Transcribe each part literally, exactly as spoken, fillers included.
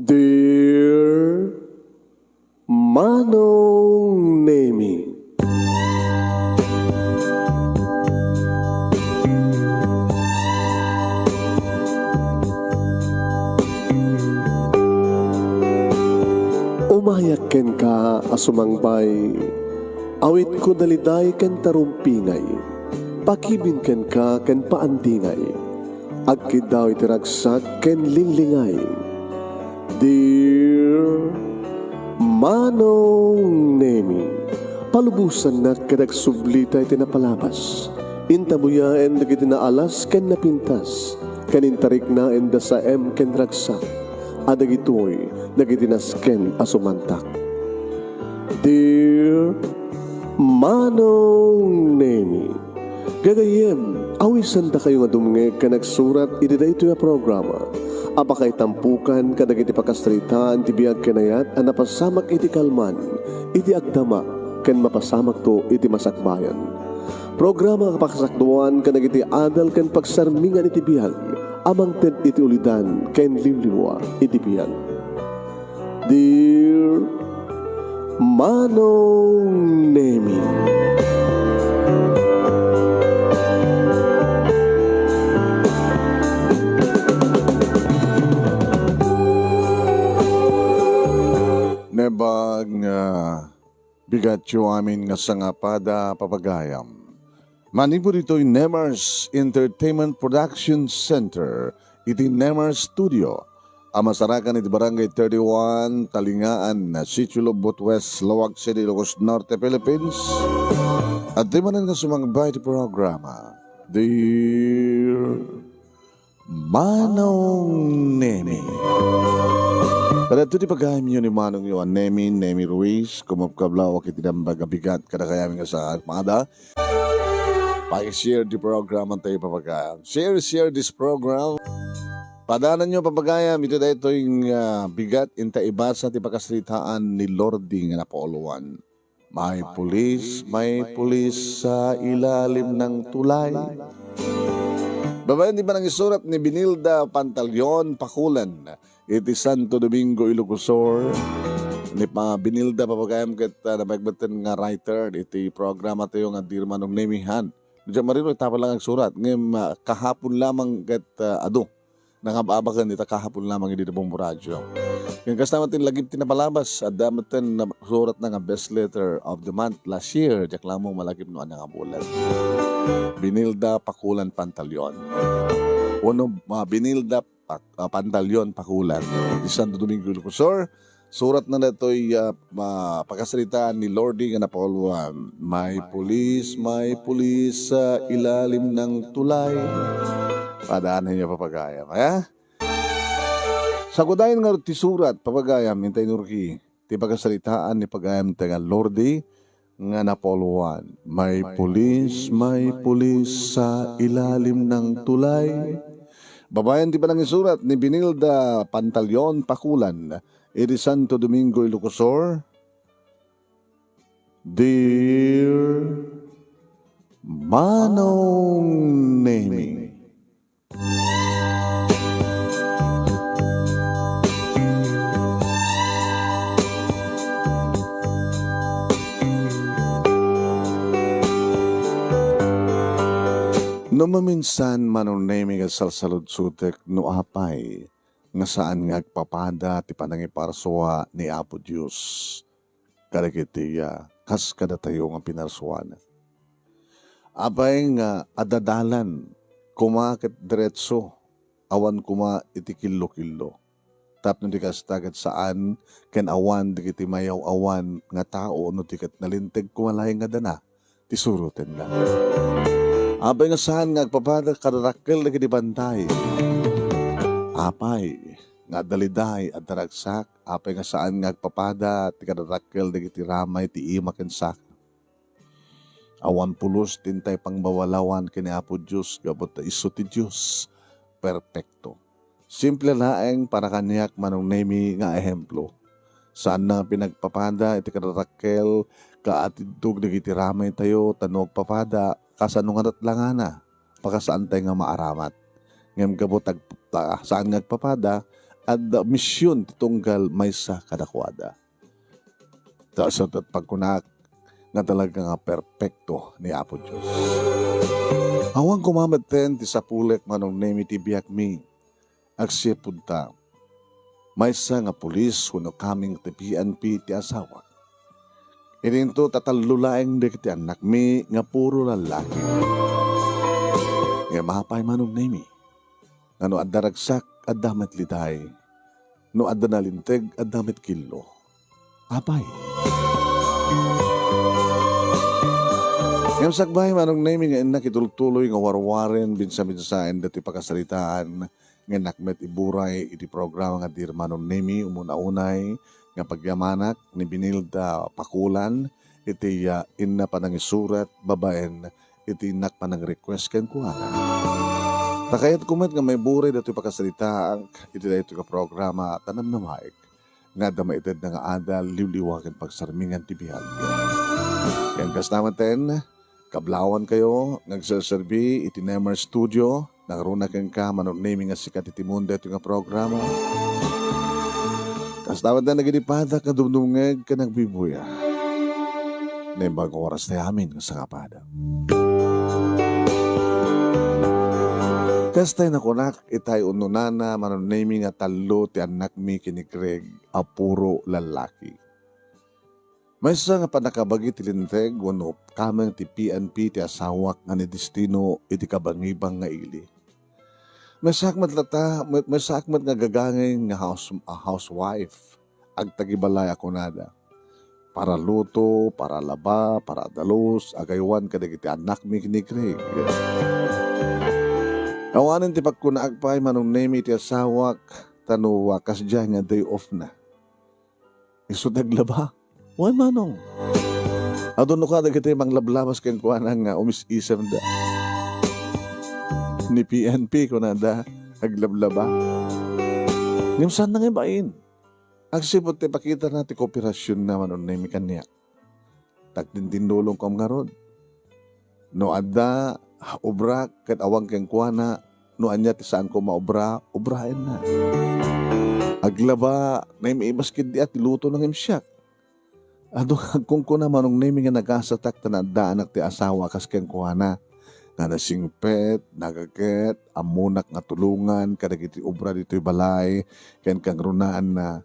Dear Manong Nemi. Umayak kenka a sumangbay, awitko daliday ken tarumpingay, pakibin kenka ken paandingay, agkiddaw iti ragsak ken linglingay. Dear Manong Nemi, palubosannak ket agsublita iti napalabas. Intabuyaen dagiti naalas ken napintas, ken intariknaenda saem ken ragsak, a dagitoy dagiti nasken a sumantak. Dear Manong Nemi, gagayyem, awisendakayo nga dumngeg ken agsurat iti daytoy a programa a pakaitampokan kadagiti pakasaritaan ti biag ken ayat a napasamak iti kalman, iti agdama, ken mapasamakto iti masakbayan. Programa a pakasakduan kadagiti adal ken pagsarmingan iti biag a mangted iti ulidan ken limlimua iti biag. Dear Manong Nemi. Naimbag nga bigatyo amin nga sangapada, papagayam. Manipud ditoy Nemars Entertainment Production Center, iti Nemars Studio, a masarakan iti Barangay thirty-one, Talingaan, Sitio Lobbot West, Laoag City, Ilocos Norte, Philippines. Adtoy manen nga sumangbay iti programa, Dear Manong Nemi. Kadagitoy ti pagayamyo ni Manongyo a Nemi, Nemi Ruiz, kumapkablawak iti naimbag a bigat kadakayamin nga sangapada. Paki-share ti programa tayo, papagayam. Share, share this program. Padananyo, papagayam, iti daytoy nga bigat inta ibasa ti pakasaritaan ni Lordy nga napauluan. May pulis, may pulis sa ilalim ng tulay. Babaen ti panangisurat ni Binilda Pantaleon Pakulan iti Santo Domingo, Ilocos Sur. Ni pa Binilda, papagayam, ket, ah, napagbeten nga writer iti programa tayo nga Dear Manong Nemi. Diak marino tapno lang agsurat. Ngem, ah, kahapon lamang ket, ah, adu nangab-abaken ita kahapon lamang idi Bombo Radio. Ngem kasta met ti lagip ti napalabas, adda met ti nasuratna nga best letter of the month last year, diak la ammo malagip no ania nga bulan. Binilda Pakulan Pantaleon. Wenno, ah, Binilda Pak-, ah, Pantaleon Pakulan. Iti Santo Domingo, Ilocos Sur, suratna daytoy, ah, ma-, pakasaritaan ni Lordy nga napauluan. May pulis, may pulis sa ilalim ng tulay. Padananyo, papagayam, ha? Sagudayen ngarud ti surat, papagayam, intay nurki ti pakasaritaan ni pagayam tayo nga Lordy nga napauluan. May pulis, may pulis sa ilalim ng tulay. Babaen ti panangisurat ni Binilda Pantaleon Pakulan iti Santo Domingo, Ilocos Sur. Dear Manong Nemi. No maminsan, Manong Nemi, nga salsaludsutek no apay nga saan nga agpapada ti panangiparsua ni Apo Dios kadagiti, ah, kas kadatayo nga pinarsuana. Apay nga adda dalan koma ket diretso, awan koma iti killo-killo. Tapno di kasta ket saan ken awan dagiti mayaw-awan nga tao no di ket nalinteg koma laeng nga dana ti surotenna. Apay nga saan nga agpapada kadadakkel dagiti bantay? Apay nga adda liday, adda ragsak? Apay nga saan nga agpapada ti kadadakkel dagiti ramay ti ima ken saka? Awan pulos ti intay pangbawalawan ken ni Apo Dios gapu ta isu ti Dios perpekto. Simple laeng para kaniak, Manong Nemi, nga ehemplo. Saanna nga pinagpapada iti kadadakkel kaatiddog dagiti ramaytayo, ta no agpapada, kasano nga natlangana? Pakasaantay nga maaramat. Ngem gapu ta, ta saan nga agpapada, adda mision ti tunggal maysa kadakuada. Ta isu ti pagkunak nga talaga nga perpekto ni Apo Dios. Awan koma metten ti sapulek, Manong Nemi, ti biagmi. Agsipud ta, maysa nga pulis wenno kameng ti P N P ti asawak. Idinto tatallo laeng dagiti annakmi nga puro lallaki. Ngem apay, Manong Nemi, nga no adda ragsak, adda met litay. No adda nalinteg, adda met killo. Apay. Ngem sakbay, Manong Nemi, nga innak itultuloy nga warwaren, binsa-binsaen datoy pakasaritaan, nga innak met iburay iti programa nga Dear Manong Nemi, umuna unay nga pagyamanak ni Benilda Pakulan, iti, ah, inna panangisurat babaen iti innak panangrequest kenkuana. Ta kayatko met nga maiburay datoy pakasaritaak iti daytoy nga programa, ta namnamaek nga adda maitedna nga adal, liwliwa ken pagsarmingan ti biag. Ken kasta metten, kablawankayo nga agserserbi iti Nemer Studio, nangruna kenka, Manong Nemi, nga sika ti timon daytoy nga programa. Kasta metten dagiti padak nga dumdumngeg ken agbibuya. Naimbag nga oras ti amin nga sangapada. Kastay nakunak, itay ununana, Manong Nemi, nga tallo ti annakmi ken ni Greg a puro lallaki. Maysa nga pannakabagi ti linteg wenno kameng ti P N P ti asawak nga nidestino iti kabangibang nga ili. Maysaak met latta, may-, maysaak met nga gagangay nga house-, a housewife. Agtagibalay a kunada. Para luto, para laba, para adalus, agaywan kadagiti annakmi ni Greg. Awanen ti pagkunaak pay, Manong Nemi, iti asawak, ta no, ah, kasdiay nga day off na. Isu ti aglaba. Wen, Manong. Adu no kadagiti manglablabas kenkuana nga umis-isemda. Ni P N P, kunada, aglablaba. Ngem saan na nga bain? Agsipud ti pakitana ti kooperasionna, Manong Nemi, kaniak. Tagtintindulongko ngarud. No adda obra ket awan kenkuana, no ania ti saanko maobra, obraenna. Aglaba, naim-imas ketdi a ti luto nangimsiak. Adu nga agkunkuna, Manong Nemi, nga nagasatak ta naaddaanak ti asawa a kas kenkuana, nga nasingpet, nagaget, ammonak nga tulongan kadagiti obra ditoy balay, ken kangrunaanna,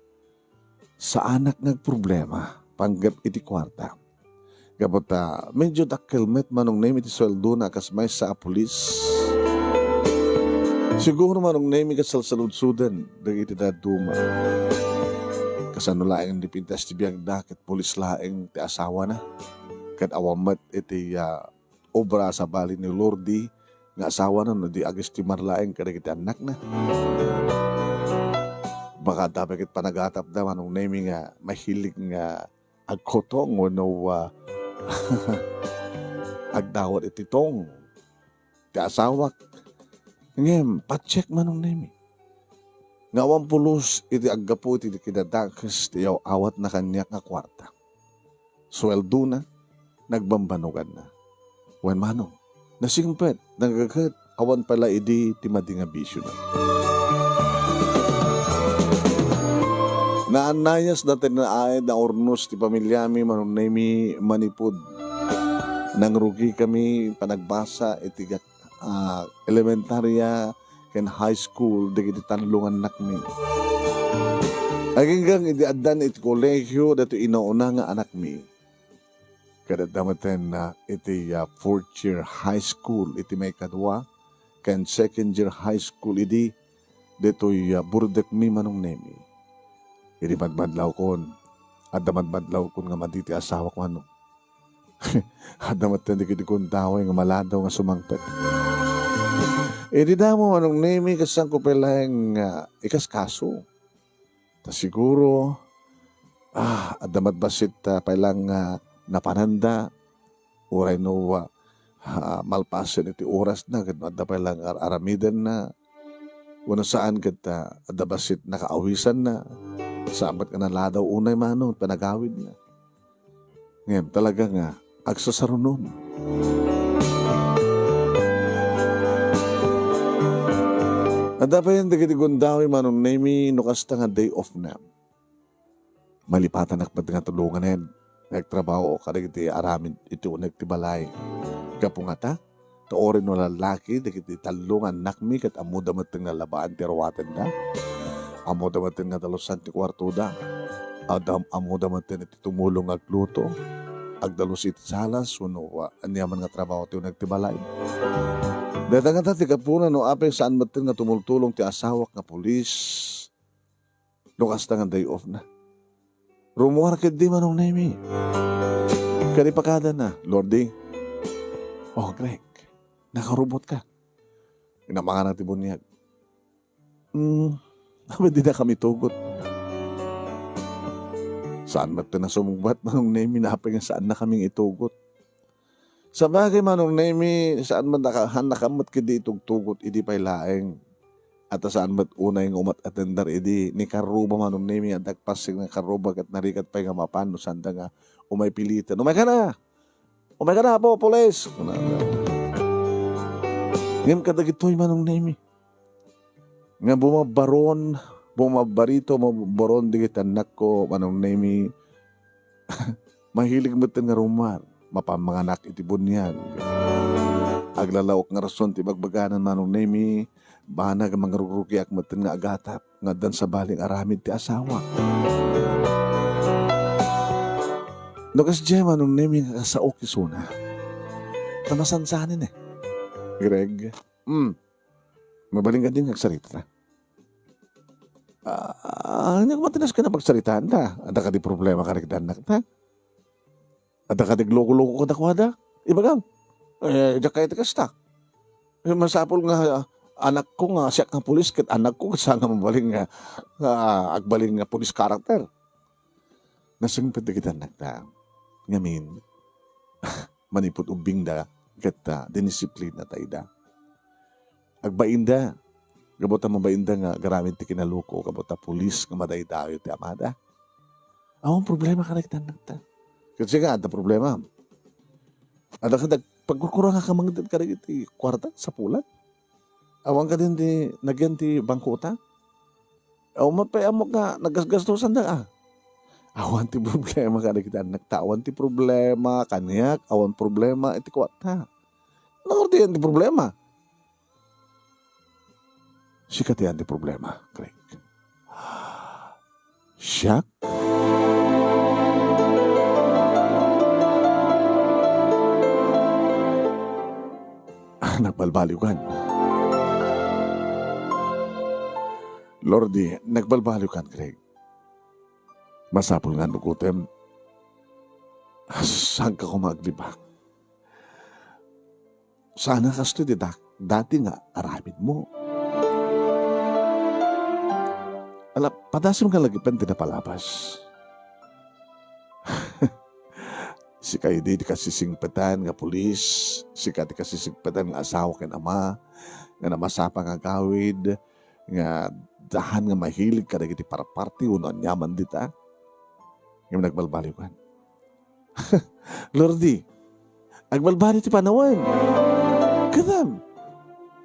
saanak nga agproblema panggep iti kuarta. Gapu ta, medyo dakkel met, Manong Nemi, ti sueldona a kas maysa a pulis. Siguro, Manong Nemi, ket salsaludsoden dagiti dadduma. Kasano laeng dipintas ti biagda, ket pulis laeng ti asawana. Ket awan met iti, ah, obra a sabali ni Lordy nga asawana no di agestimar laeng kadagiti annakna. Baka adda pay ket panagatapda, Manong Nemi, nga mahilig nga agkutong wenno, ah, agdawat iti tong ti asawak. Ngem, pacheck, Manong Nemi, nga awan pulos iti aggapu iti kinadakes ti iyaw-awatna kaniak nga kuarta. Sueldona, nagbambanuganna. Wen, Manong, nasingpet, nagaget, awan pay la idi ti madi nga bisiona. Naannayas dayta nga naay naurnos ti pamiliami, Manong Nemi, manipud nangrugikami panagbasa iti, ah, elementarya ken high school dagiti tallo nga annakmi. Aginggang idi addan iti kolegio daytoy inauna nga anakmi. Ket adda metten, ah, iti, ah, fourth year high school iti maikadua, ken second year high school idi ditoy, ah, burdekmi, Manong Nemi. Idi madmadlawkon, adda madmadlawkon nga madi ti asawak, Manong. Adda metten dagiti gundaway nga maladaw nga sumangpet. Idi damo, Manong Nemi, ket saanko pay laeng nga ikaskaso. Ta siguro, ah, adda met bassit, ah, pay laeng nga napananda, uray no, ah, ah, malpasen iti orasna, ket no adda pay laeng ar-, aramidenna, wenno saan ket, ah, adda bassit nakaawisanna, saan met nga naladaw unay, Manong, panagawidna. Ngem talaga nga agsasarunon. Adda pay dagiti gundaway, Manong Nemi, no kasta nga day off na. Malipatanak met nga tulonganen nga agtrabaho kadagiti aramid iti uneg ti balay. Gapu ngata, ta uray no lallaki dagiti tallo nga annakmi ket ammoda met nga labaan ti aruatenda. Ammoda met nga dalusan ti kuartoda. Adam, ammoda met iti tumulong nga agluto, agdalus iti salas, wenno ania man nga trabaho ti uneg ti balay. Dayta ngata ti gapuna no apay saan met nga tumultulong ti asawak nga pulis no kasta nga day off na. Rummuar ketdi, Manong Nemi. Kadi pakadana, Lordi. Oh, Greg, nakarubotka. Inamana ti buniag. Hmm, apay dinakami itugot? Saan met ti nasumungbat, Manong Nemi, apay nga saannakami nga itugot? Sabagay, Manong Nemi, saan met naka-, haannakami met ketdi itugtugot idi pay laeng. Ata saan met unay nga umat-attendar idi ni Karruba, Manong Nemi, adda agpassing nga Karruba ket narigat pay nga mapan no saanda nga umay piliten. Umaykana! Umaykana, Apo, pulis! Kunana. Ngem kadagitoy, Manong Nemi, nga bumabbaron, bumabbarito, bumabbaron dagiti annakko, Manong Nemi, mahilig metten nga rummuar, mapan manganak iti buniag. Aglalaok nga rason ti bagbaganan, Manong Nemi, banag a mangrugrugiak metten nga agatap nga addan sabali nga aramid ti asawak. No kasdiay, Manong Nemi, nga kasaok isuna, ta masansanin, eh. Greg, hmm, mabalin kadi nga agsarita ta? Ah, ania koma ti nasken a pagsaritanta? Adda kadi problema kadagiti annakta? Adda kadi agloko-loko kadakuada? Ibagam. Eh, diak kayat ti kasta. Eh, masapul nga, ah, anakko nga siak nga pulis ket anakko ket saan nga mabalin nga, nga agbalin nga police character. Nasingpet dagiti annakta. Ngamin, manipud ubbingda ket, ah, dinisiplinata ida. Agbainda. Gapu ta mabainda nga agaramid ti kinaloko, gapu ta pulis nga madaydayaw ti amada. Awan problema kadagiti annakta. Ket sika, adda problema. Adda kadi pagkurkurangak a mangted kadagiti kuarta, sapulan. Awan kadin ti nagyan ti bangkota. Awan met pay ammok nga naggasgastosan da, ah. Awan ti problema kadagiti annakta, awan ti problema kaniak, awan problema iti kuarta. Nagurtian ti problema. Sika ti ayan ti problema, Craig. Siak? Ah, nagbalbaliwkan. Lordi, nagbalbaliwkan, Craig. Masapul nga nugutem. Saanka koma aglibak. Sana kastoy ti dak-, dati nga aramidmo. Ala, padasem nga lagipen ti napalabas. Sika idi ti kasisingpetan nga pulis, sika ti kasisingpetan nga asawa ken ama, nga namasapa nga agawid, nga daan nga mahilig kadagiti parparti wenno aniaman dita. Ngem nagbalbaliwkan. Lordi, agbalbaliw ti panawen. Kadam,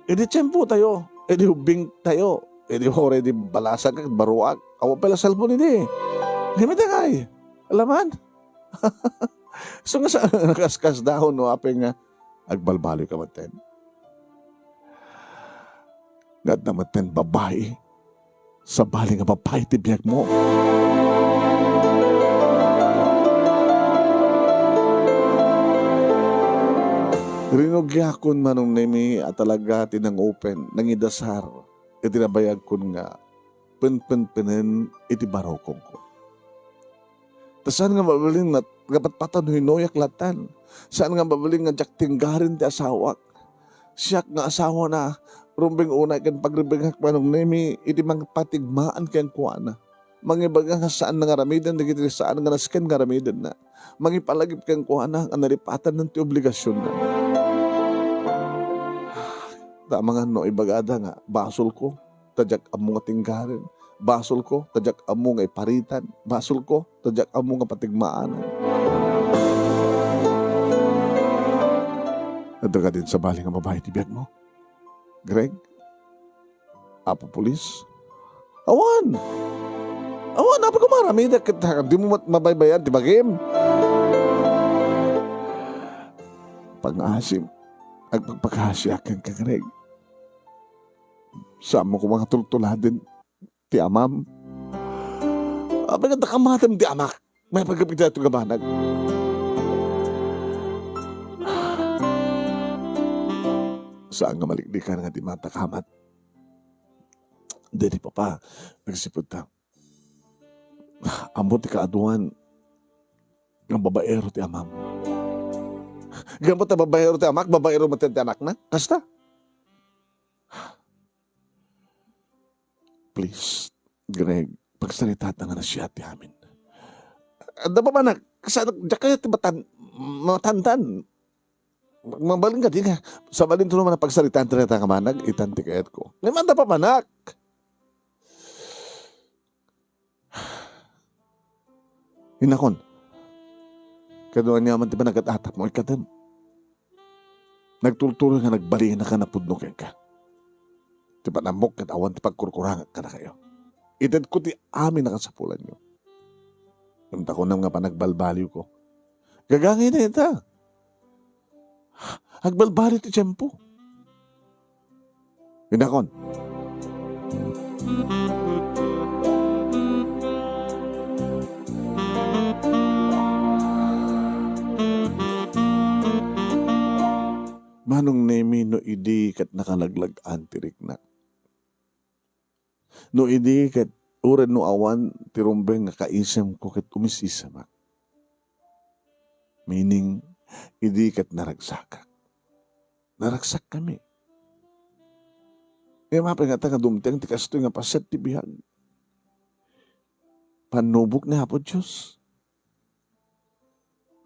idi tiempotayo, idi ubbingtayo, idi uray idi balasang ket baruak, awan pay la cellphone idi. Ngem ita kay, alaman? So nga sa nakaskasdahon no apay nga agbalbaliw ka metten. Nga adda metten babai, sabali nga babai ti biagmo. Rinugiakon, Manong Nemi, a talaga ti nangupen, nangidasar iti nabayagkon nga penpenpenen iti barukongko. Ta saan nga mabalin nga, nga patpatan no hinoyak latan. Saan nga mabalin nga diak tinggaren ti asawak. Siak nga asawana, rumbeng unay ken pagribennak, Manong Nemi, iti mangpatigmaan kenkuana. Mangibaga nga saan nga aramiden dagiti saan nga nasken nga aramidenna. Mangipalagip kenkuana nga nalipatanna ti obligasionna. Ta amangan no ibagada nga basolko, ta diak ammo nga tinggaren. Basolko, ta diak ammo nga iparitan. Basolko, ta diak ammo nga patigmaanan. Adda kadin sabali nga babai ti biagmo, Greg? Apo Pulis? Awan. Awan, apay koma aramidek ket dimo met mabaybayan ti bagim? Pangaasim. Agpakpakaasiak kenka, Greg. Saanmo koma nga tultuladen ti amam. Apay nga adda kamatem ti amak? Maipaggep iti daytoy nga banag. Saan nga maliklikan nga di matakamat. Daydi, Papa, agsipud ta. Ammo ti kaaduan nga babaero ti amam. Gapu ta babaero ti amak, babaero met ti anakna. Kasta? Please, Greg, pagsaritaat nga nasiat ti amin. Adda pa manak, sa, diak kayat ti matan-, matandan. Mabalin kadi nga, sabali no man a pagsaritaan ti dayta nga banag, itan ti kayatko. Ngem adda pa manak. Inakon, kano aniaman ti panagat-atapmo, ikkatem? Nagturturoy nga nagbalinaka napudno kenka. Ti panammok ket awan ti pagkurkurangak kadakayo. Itedko ti amin a kasapulanyo. Ngem ta kunam nga panagbalbaliwko, gagangay dayta. Agbalbaliw ti tiempo. Inakon. Manong Nemi, no idi ket nakalaglag-an ti riknak. No idi ket uray no awan ti rumbeng nga kaisemko ket umisisemak. Meaning, idi ket naragsakak. Naragsakkami. Ngem apay ngata nga dumteng ti kastoy nga paset ti biag? Pannubok ni Apo Dios.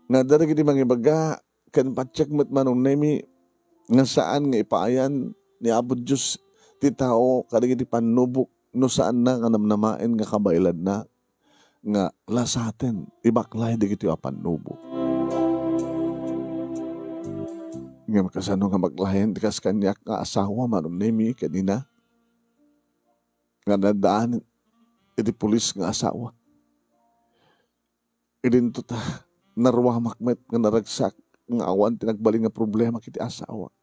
Nga adda dagiti mangibaga ken patiek met, Manong Nemi, nga saan nga ipaayan ni Apo Dios ti tao kadagiti pannubok no saanna nga namnamaen nga kabaelanna nga lasaten, ibaklay dagitoy a pannubok. Ngem kasano nga baklayen ti kas kaniak nga asawa, Manong Nemi, ken ina, nga naddaan iti pulis nga asawa? Idinto ta, naruamak met nga naragsak nga awan ti nagbalin nga problema iti asawak.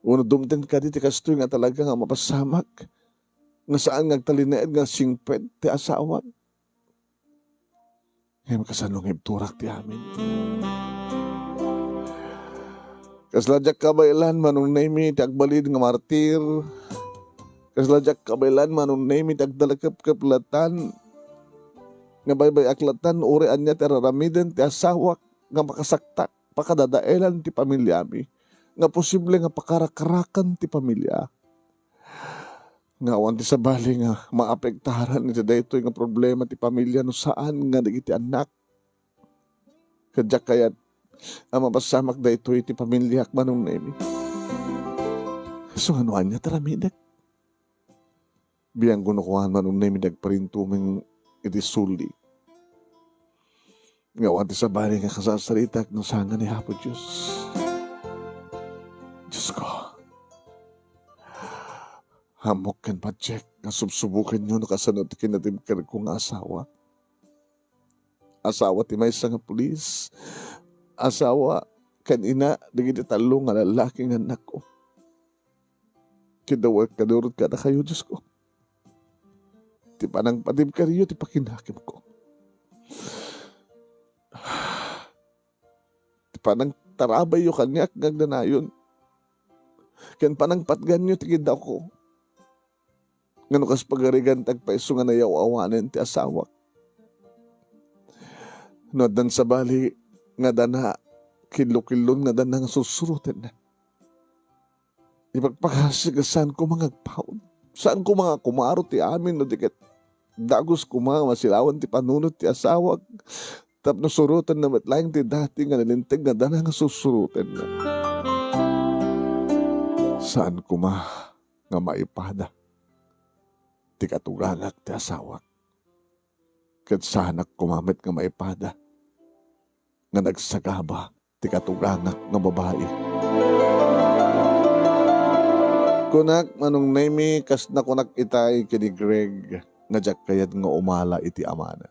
Wenno dumteng kadi ti kastoy nga talaga nga mapasamak nga saan nga agtalinaed nga singpet ti asawak? Ngem kasano nga ibturak ti amin? Kasla diak kabaelan, Manong Nemi, ti agbalin nga martir. Kasla diak kabaelan, Manong Nemi, ti agtalekepkep latan nga baybay-ak latan uray ania ti ar-aramiden ti asawak nga makasaktak pakadadaelan ti pamiliami, nga posible nga pakarakarakan ti pamilia. Nga awan ti sabali nga maapektaran iti daytoy nga problema ti pamilia no saan nga dagiti annak. Ket diak kayat a mapasamak daytoy iti pamiliak, Manong Nemi. Isu nga no ania ti aramidek? Biangko no kuan, Manong Nemi, ti agparintumeng iti suli. Nga awan ti sabali nga kasarsaritak no saan nga ni Apo Dios. Diosko, ammok ken patiek nga subsubokenyo no kasano ti kinatibkerko nga asawa. Asawa ti maysa nga pulis. Asawa ken ina dagiti tallo nga lallaki nga annakko. Kidawek kadurot kadakayo, Diosko. Ti panangpatibkeryo ti pakinakemko. Ti panangtarabayyo kaniak nga agnanayon. Ken panangpatganyo ti kiddawko. Nga no kas pagarigan ti agpayso nga nayaw-awanen ti asawak. No addan sabali nga dana, killo-killon nga dana nga sursurotenna. Ipagpakasi nga saan koma nga agpaut. Saan koma nga kumaro ti amin no di ket dagus koma nga masilawan ti panunot ti asawak tapno surotenna met laeng ti dati nga nalinteg nga dana nga sursurotenna. Saan koma nga maipada ti katugangak ti asawak. Ket saanak koma met nga maipada nga nagsagaba ti katugangak nga babai. Kunak, Manong Nemi, kas nakunak itay ken ni Greg nga diak kayat nga umala iti amana.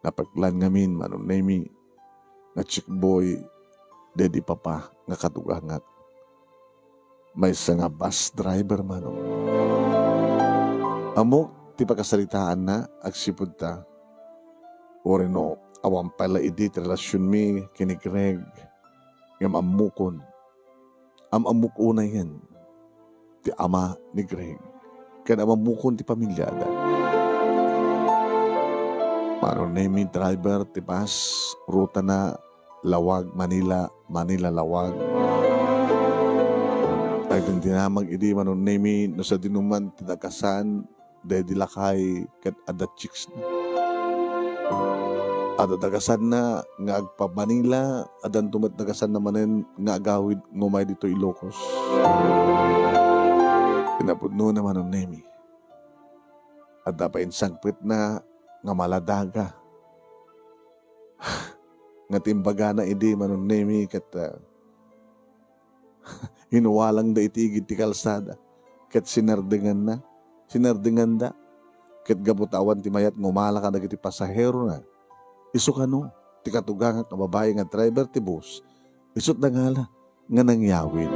Napeklan ngamin, Manong Nemi, nga chickboy daydi papa nga katugangak. Maysa nga bus driver, Manong. Ammok ti pakasaritaanna agsipud ta. Uray no, awan pay la idi ti relasionmi ken ni Greg, ngem ammokon. Am-ammok unayen ti ama ni Greg, ken am-ammokon ti pamiliada. Manong Nemi, driver ti bus, rutana Lawag, Manila, Manila, Lawag. Agdindinamag idi, Manong Nemi, no sadino man ti nagasan daydi lakay ket adda chicksna. Adda nagasanna nga agpa-Manila, addanto met nagasanna manen nga agawid nga umay ditoy Ilocos. Kinapudnona, Manong Nemi, adda pay insangpetna nga maladaga. Nga ti imbagana idi, Manong Nemi, ket, ah, inuwalangda iti igid ti kalsada, ket sinardenganna, sinardenganda. Ket gapu ta awan ti mayat nga umala kadagiti pasaherona, isu kano ti katugangak nga babai nga driver ti bus, isu't nangala nga nangyawid.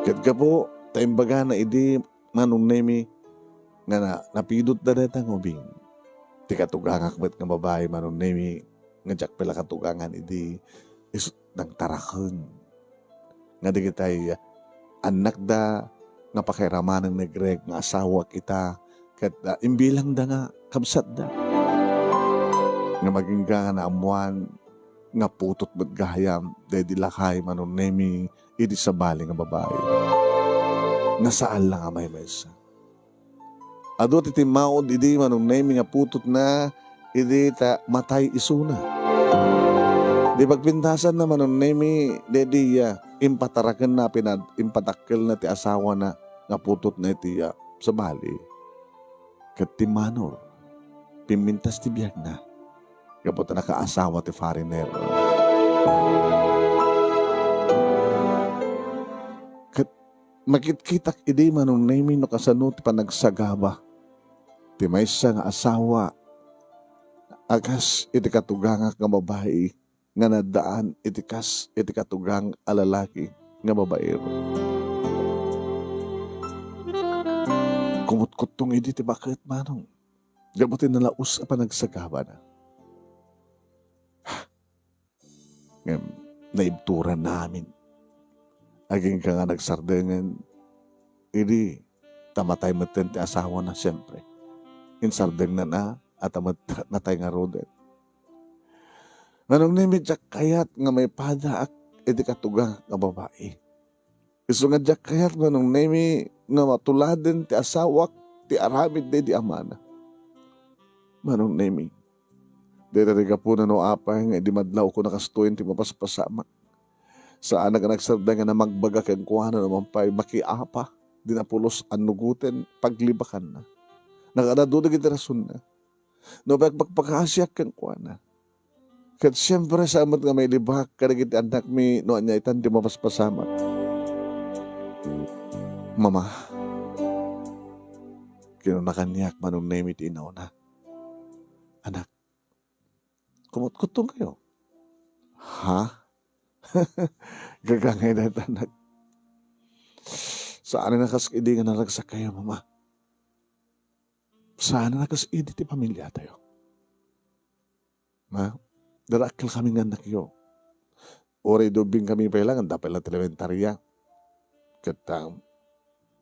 Ket gapu ta imbagana idi, Manong Nemi, nga na-, napidotda dayta nga ubing. Ti katugangak met nga babai, Manong Nemi, nga diak pay la katugangan idi, isu't nangtaraken. Nga dagitay annakda nga pakairamanen ni Greg nga asawak ita, ket, ah, imbilangda nga kabsatda. Nga agingga nga naammoan nga putot met gayam daydi lakay, Manong Nemi, idi sabali nga babai. Nga saan la nga maymaysa. Adu ti timmaud idi, Manong Nemi, nga putotna idi ta matay isuna. Di pagpintasanna, Manong Nemi, daydi, ah, impatarakenna, pinad-, impatakkelna ti asawana nga putotna iti, ah, sabali. Ket ti Manong, pimmintas ti biagna gapu ta nakaasawa ti foreigner. Ket makitkitak idi, Manong Nemi, no kasano ti panagsagaba ti maysa nga asawa a kas iti katugangak nga babai nga naddaan iti kas iti katugang a lalaki nga babaero. Kumutkuttong idi ti baket, Manong, gapu ti nalaus a panagsagabana. Ngem naibturanna amin. Agingga nga nagsardengen, idi ta matay metten ti asawana, siempre, insardengna a ta met-, natay ngaruden. Manong Nemi, diak kayat nga maipadaak iti katugangak nga babai. Isu nga diak kayat, Manong Nemi, nga matuladen ti asawak ti aramid daydi amana. Manong Nemi, dayta ti gapuna no apay nga idi madlawko nakastoyen ti mapaspasamak. Saanak a nagsardeng nga namagbaga kenkuana no man pay makiapa, di napulos a nugoten, paglibakanna. Nakaadda dagiti rasonna. No pay agpakpakaasiak kenkuana. Ket siempre, saan met nga mailibak kadagiti annakmi no ania itan ti mapaspasamak. Mama, kinuna kaniak, Manong Nemi, ti inawna. Anak, kumutkuttongkayo. Ha? Gagangay dayta, anak. Saan a kas idi nga naragsakkayo, Mama. Saan a kas idi ti pamiliatayo. Ha? Darakkel kami nga annakyo. Uray dubbing kami pay lang, adda pay la ti elementaria. Ket, ah,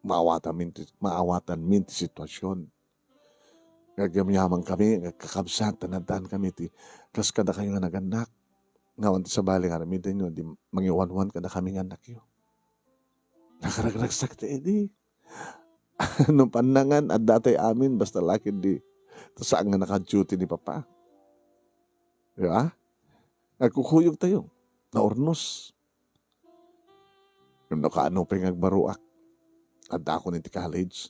maawatanmin ti, maawatanmin ti situasion. Nga agyamyaman kami, nga kakabsat, ta naddaan kami ti kas kadakayo nga nagannak. Nga awan ti sabali nga aramidenyo, di mangiwanwan kadakami nga annakyo. Nakaragragsak ti idi. No pannangan, adda tay amin, basta la ketdi ta saan nga naka-duty ni Papa. Di ba? Nagkukuyogtayo. Naurnos. Ngem no kaano pay nga agbaroak, addaakon iti college.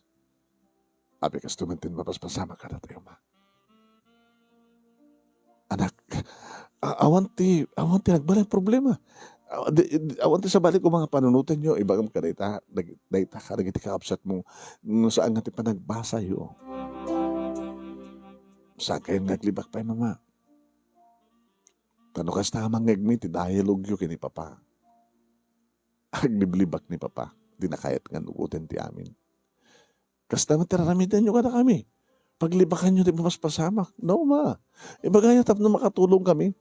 Apay, kastoy met ti mapaspasamak kadatayo, Ma. Anak, a-, awan ti, awan ti nagbalay problema. Aw, di, di, awan ti sabali ko mga panunotenyo, ibagam kadayta, dag-, dayta kadagiti kakabsatmo, no saan nga ti panagbasayo. Saan kayon nga aglibak pay, Mama? Ta no kasta nga mangngegmi ti dialogyo ken ni Papa, agliblibak ni Papa, dina kayat nga nugoten ti amin. Kasta met ti raramidenyo kadakami. Paglibakanyo ti papaspasamak. No, Ma. Ibagayo tapno makatulongkami.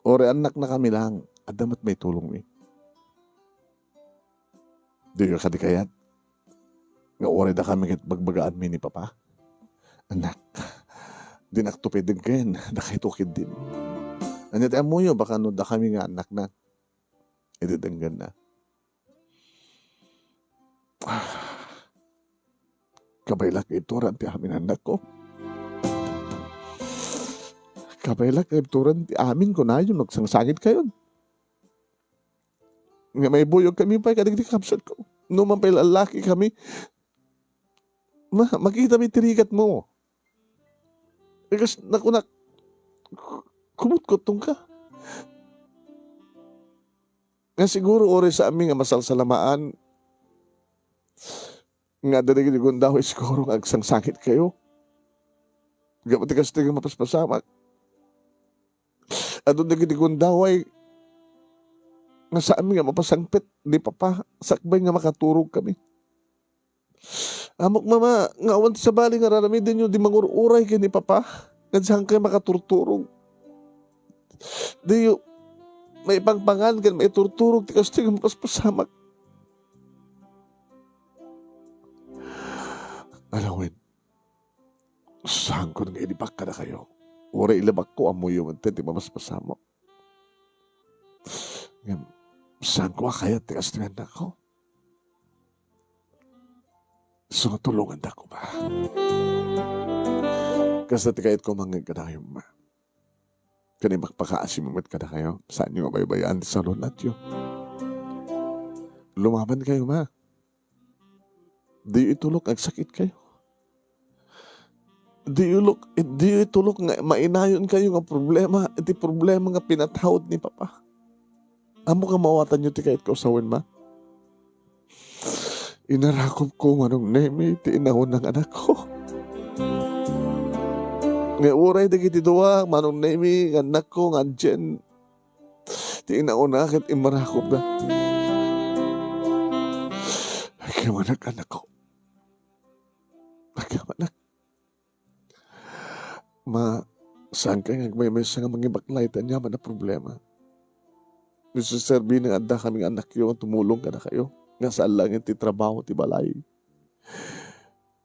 Uray annaknakami lang, adda met maitulongmi. Diyo kadi kayat nga uray dakami ket bagbagaanmi ni Papa? Annak, dinak to pay denggen, dakayto ketdin. Ania ti ammoyo, baka no dakami nga annakna, idi denggenna. Kabaelak nga ibturan ti amin, annakko. Kabaelak nga ibturan ti amin, kunayon, agsangsangitkayon. Nga maibuyogkami pay kadagiti kabsatko. No man pay lallakikami, ma-, makitami ti rigatmo. Ikas nakunak, ku-, kumutkuttongka. Nga siguro uray saanmi nga masalsalamaan nga adda dagiti gundaway siguro nga agsangsangitkayo. Gapu ti kastoy nga mapaspasamak. Adda dagiti gundaway nga saanmi nga mapasangpet ni Papa sakbay nga makaturogkami. Ammok, Mama, nga awan ti sabali nga raramidenyo di mangur-uray ken ni Papa, ngem saan kayo makaturturog. Diyo maipangpangan ken maiturturog ti kastoy nga mapaspasamak. Alawen, saanko nga ilibak kadakayo. Uray ilibakko, ammoyo met ti mapaspasamak. Ngem, saanko a kayat ti kastoy, annakko. So, tulongandak koma. Kasta ti kayatko mangngeg kadakayo, Ma. Ken ipakpakaasi met kadakayo, saanyo nga baybay-an ti salun-atyo. Lumaban kayo, Ma. Diyo itulok nga agsakit kayo. Diyo lok-, diyo itulok nga mainayon kayo nga problema, iti problema nga pinatawad ni Papa. Ammok nga maawatanyo ti kayatko sawen, Ma. Inarakupko, Manong Nemi, ti inauna nga anakko. Nga uray dagiti dua, Manong Nemi, nga annakko, nga Jen, ti inauna ket immarakupda. Agyamanak, annakko. Agyamanak. Ma, saanka nga agmaymaysa nga mangibaklay ti aniaman a problema. No serserbi nga adda kami nga annakyo nga tumulong kadakayo, nga saan laeng ti trabaho ti balay.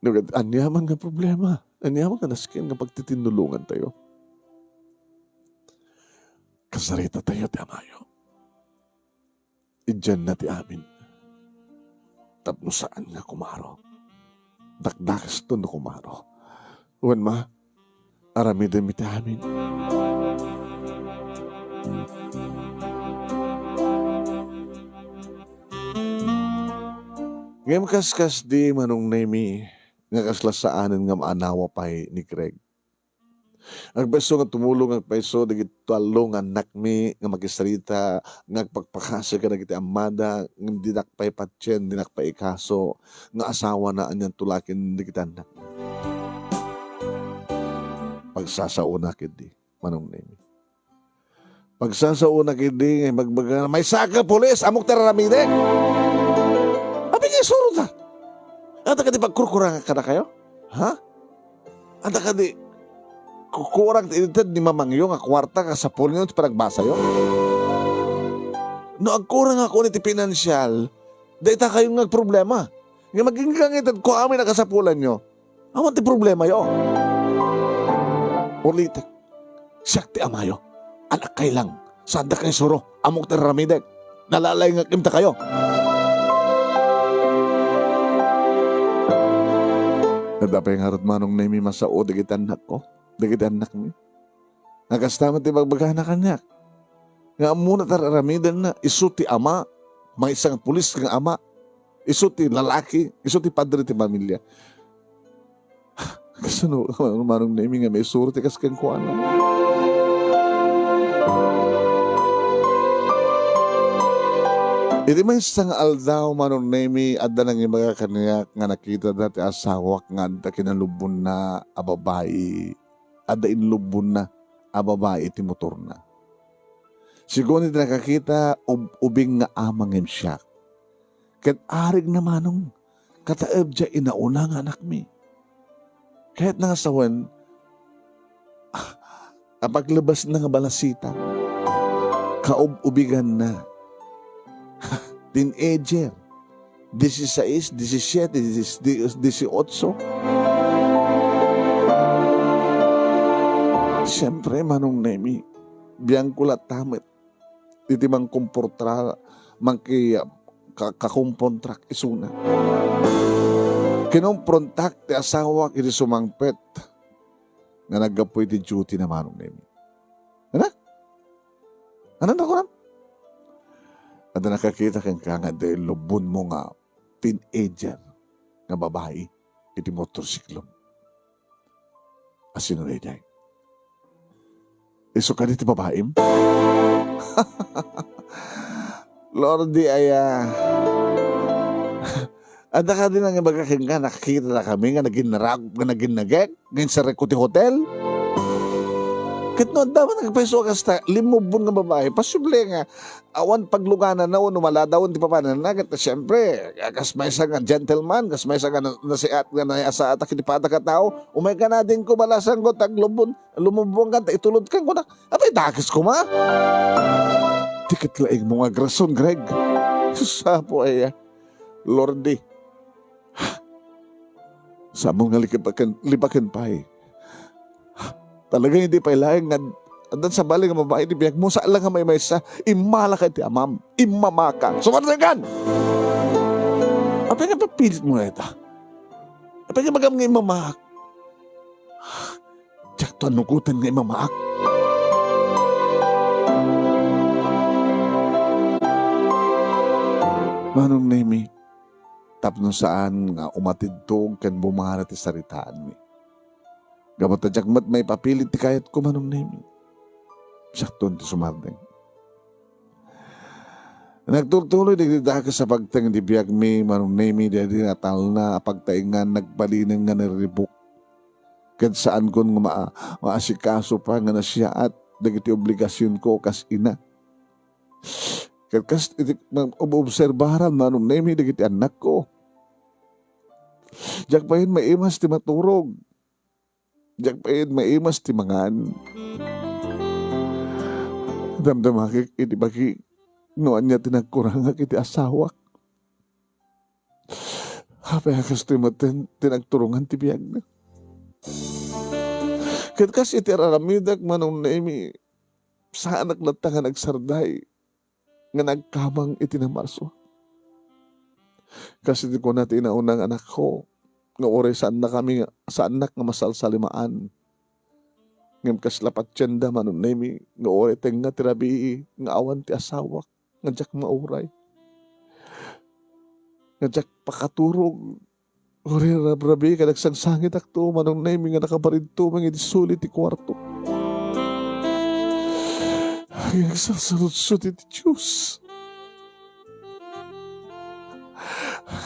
No ket aniaman nga problema, aniaman nga nasken nga pagtitinnulongantayo, kasaritatayo ti amayo. Idianna ti amin. Tapno saan nga kumaro. Dakdakesto no kumaro. Wen, Ma, aramidenmi ti amin. Ngem kaskasdi, Manong Nemi, nga kasla saanen nga maanawa pay ni Greg. Agpayso nga tumulong, agpayso dagiti tallo nga annakmi nga makisarita, nga agpakpakasi kadagiti ammada, ngem dinak pay patien, dinak pay ikaso nga asawana anianto la ken dagiti annakna. Pagsasaona ketdi, Manong Nemi. Pagsasaona ketdi nga ibagbagana, "Maysaka, pulis, ammok ti ar-aramidek." Apay nga isurota? Adda kadi pagkurkurangak kadakayo? Ha? Adda kadi kukurang ti ited ni mamangyo nga kuarta nga sapulyo ti panagbasayo? No agkurang ako iti pinansial, dayta kayo nga agproblema. Nga magingga nga itedko amin a kasapulanyo, awan ti problemayo. Ulitek, siak ti amayo. Anak kay lang. Saan da kay suro? Ammok ti ar-aramidek. Nalalayngak imta kayo. Adda pay ngarud, Manong Nemi, masao dagiti annakko, dagiti annakmi. Nga kasta met ti bagbagana kaniak. Nga ammona ti ar-aramidenna, isu ti ama, maysa nga pulis nga ama, isu ti lalaki, isu ti padre ti pamilya. Kasano, Manong Nemi, nga maisuro ti kas kenkuana? Iti maysa nga aldaw, Manong Nemi, adda nangibaga kaniak nga nakitada ti asawak nga adda kinalubonna a babai, adda inlubbonna a babai iti motorna. Sigun iti nakakita, ub-, ubing nga ama ngem siak. Ket arigna, Manong, kataeb diay inauna nga anakmi. Kayatna nga sawen, ah, apaglebesna nga balasita, kaub-ubiganna. Teenager, disisais, disisiete, dis-, di-, disiotso. Siyempre, Manong Nemi, biangko latta met iti mangkomportra-, mangki-, ka-, kakompontrak isuna. Kinomprontak ti asawak iti sumangpet nga naggapu iti duty na, Manong Nemi. Ana? Ana na kunam? Adda nakakita kenka nga adda inlubbonmo nga teenager nga babai iti motorsiklo. Asino daydiay? Isu kadi ti babaim? Lordi aya. Adda kadi nangibaga kenka, nakakita kami nga naginnarak-, nga naginnagek, nga insarek ko ti hotel? Ket no adda man nagpaiso a kasta, limmubbon nga babai, posible nga awan paglugananna wenno maladawen ti papananna, ket siempre, kas maysa nga gentleman, kas maysa nga na-, nasiat-, nga nayasaat a kinipadak a tao, umay ka nadingko, balasanko, ta aglubbon, lumubbon ka, ta itulod ka, kuna, apay, dakes koma? Ti ket laingmo nga agrason, Greg. Sus, Apo aya. Lordi. Saan mo nga likipaken, lipaken pay. Talaga, hindi pay laeng nga addan sabali nga babai ti biagmo, saan lang nga maymaysa, immala ka iti amam, immamaka. Sumarsakan! Apay nga papilit mo nga ita? Apay nga magam nga immamaak? Diak to anugoten nga imamaak. Manong Nemi, tapno saan nga umatidtog ken bumara ti saritaanmi. Gapu ta diak met maipapilit ti kayatko, Manong Nemi. Siakton ti sumardeng. Nagtultuloy dagiti dakes a pagteng ti biagmi, Manong Nemi, daydi nga talna a pagtaengan nagbalinen nga nirribuk. Ket saankon nga maa-, maasikaso pa nga nasiaat dagiti obligasionko kas ina. Ket kas iti nag-, ob-, obserbaran, Manong Nemi, dagiti annakko. Diak payen maimas ti maturog. Diak payen maimas ti mangan. Damdamakek iti bagi no ania ti nagkurangak iti asawak. Apay a kastoy metten ti nagturongan ti biagna? Ket kas iti ar-aramidek, Manong Nemi, saanak latta nga nagsarday nga nagkamang iti namarso. Kas iti kuna ti inauna nga anakko, nga uray saannakami nga, saannak nga masalsalimaan. Ngem kasla patienda, Manong Nemi, nga uray tengnga ti rabii nga awan ti asawak, nga diak mauray. Nga diak pakaturog, uray rabrabi ket agsangsangitakto, Manong Nemi, nga nakabaridto man iti suli ti kuarto. Agsalsaludsod iti Dios.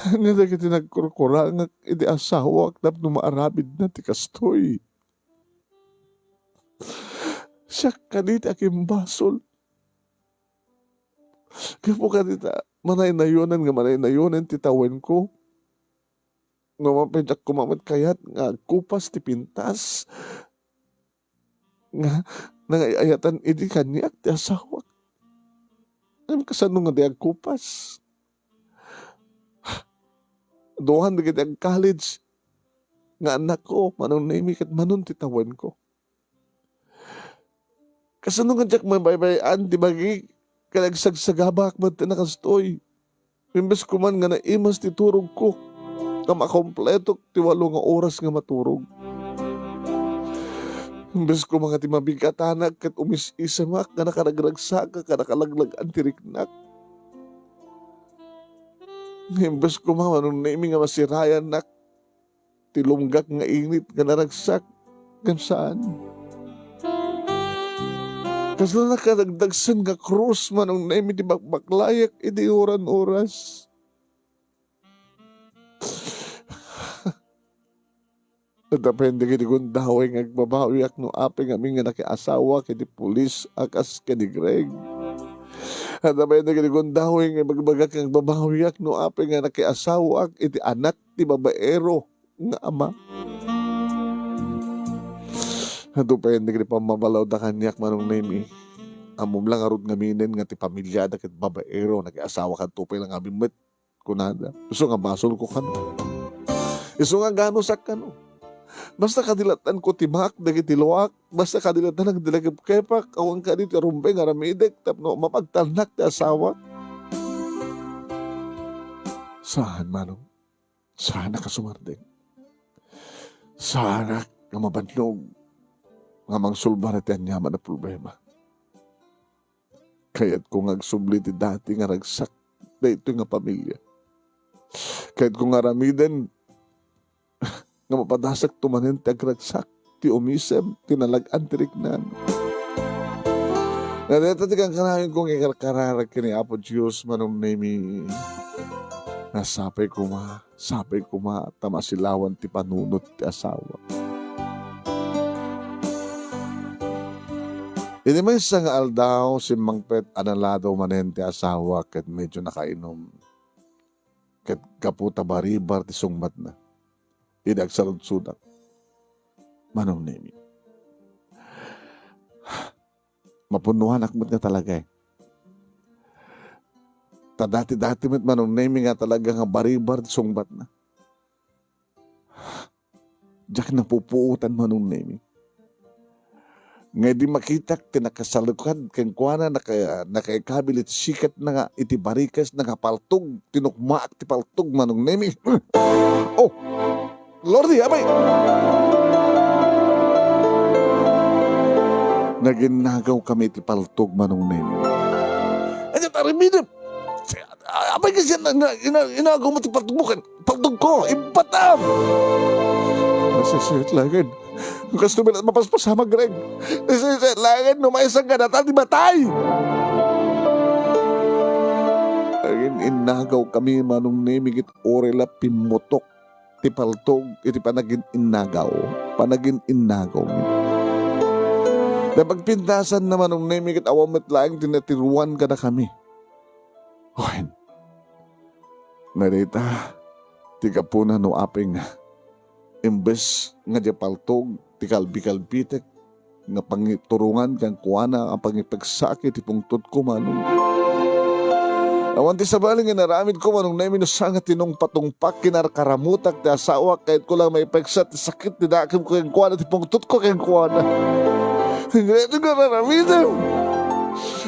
Ania dagiti nagkurkurangak iti asawak tapno maaramidna ti kastoy? Siak kadi ti akimbasol? Gapu kadi ta manaynayonan nga manaynayonan ti tawenko? No mapay, diak koma met kayat nga agkupas ti pintas nga nangay-ayatan idi kaniak ti asawak. Ngem kasano nga di agkupas? Duan dagiti ag-college nga annakko, Manong Nemi, ket manon ti tawenko. Kasano nga diak mabaybay-an ti bagi ket agsagsagabak met ti nakastoy? Imbes koma nga naimas ti turogko, nga makompletok ti walo nga oras nga maturog. Imbes koma nga ti mabigatanak ket umis-isemak nga nakaragragsak ket nakalaglag-an ti riknak. Imbes koma, Manong Nemi, nga masirayannak ti lumgak nga init nga naragsak, ngem saan. Kasla nakadagdagsen nga krus, Manong Nemi, ti bakbaklayak iti uran oras. Adda pay dagiti gundaway nga agbabawiak no apay ngamin nga nakiasawak iti pulis a kas ken ni Greg. Adda pay dagiti gundaway nga ibagbagak nga agbabawiak no apay nga nakiasawak iti anak ti babaero nga ama. Adu pay dagiti pammabalawda kaniak, Manong Nemi. Ammom la ngarud ngaminen nga ti pamiliada ket babaero, nakiasawa kadto pay la ngamin met, kunada. Isu nga basolko kano. Isu nga ganusak kano. Basta kadilatanko ti maak dagiti luak, basta kadilatannak ti nakepkepak, awan kadi ti rumbeng nga aramidek tapno mapagtalnak ti asawak. Saan, Manong? Saanak a sumardeng. Saanak nga mabannog nga mangsolbar iti aniaman a problema. Kayatko nga agsubli ti dati nga ragsak daytoy nga pamilia. Kayatko nga aramiden nga mapadasakto manen ti agragsak, ti umisem, ti nalag-an ti riknaan. Nga dayta ti kankanayon kong ikarkararag ken ni Apo Dios, Manong Nemi. Nga sapay koma, sapay koma ta masilawan ti panunot ti asawa. Iti maysa nga aldaw, simmangpet a naladaw manen ti asawa ket medyo nakainom. Ket gapu ta baribar ti sungbatna, idi agsaludsodak, Manong Nemi. Mapunnoanak met nga talaga, eh. Ta dati-dati met, Manong Nemi, nga talaga nga baribar ti sungbatna. Diak napupuotan, Manong Nemi. Nga idi makitak ti nakasalukad kenkuana, naka-, nakaikabil iti sikatna nga iti barikasna nga paltog, tinukmaak ti paltog, Manong Nemi. Oh! Lordi, abay! Naginnagaw kami iti paltog, Manong Nemi. Anya, tarimidem! Apay kasi na, na, ina, inagaw mo ti paltog mo ken paltog ko, impatam! Nasisiyat laeng. Kasto met mapaspasamak, Greg. Nasisiyat laeng no maysa nga data ti matay! Agin-innagaw kami, Manong Nemi, ket uray la pimmutok ti paltog iti panagin-innagaw, panagin-innagaw. Napagpintasan na, Manong Nemi, ket awan met laeng ti natiruan kadakami. Wen, nga dayta ti gapuna no apay nga imbes nga diay paltog ti kalbi-kalbitek nga pangiturongan kenkuana a pangipegsak iti pungtotko, Manong. Awan ti sabali nga inaramidko, Manong Nemi, no saan nga tinungpatungpak, kinarkaramutak ti asawak, kayatko lang maipegsa ti sakit ti dakemko kenkuana, ti pungtotko kenkuana. Daytoy nga ar-aramidem.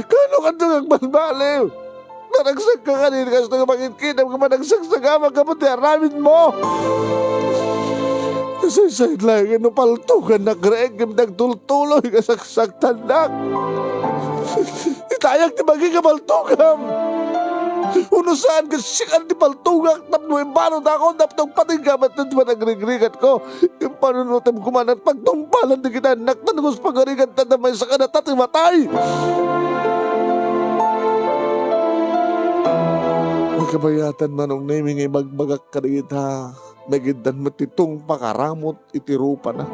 Kaano kanto nga agbalbaliw? Naragsak ka kadi, kasto nga mangitkitam nga managsaksagaba gapu ti aramidmo. Nasaysayat laeng no paltogannak, Greg, ket agtultuloy nga saksaktannak. Itayag ti bagi nga paltogam. Uno saan nga sikan ti paltogak tapno imbanutakon tapno agpatingga met ti panagrigrigatko. Impanunotem koma met pagtungpalan dagiti annak, ta no kas pagarigan ta maysa kadata ti matay. Ay, kabayatan, Manong Nemi, nga ibagbagak kadagita, nagiddan met ti tungpakaramut iti rupana.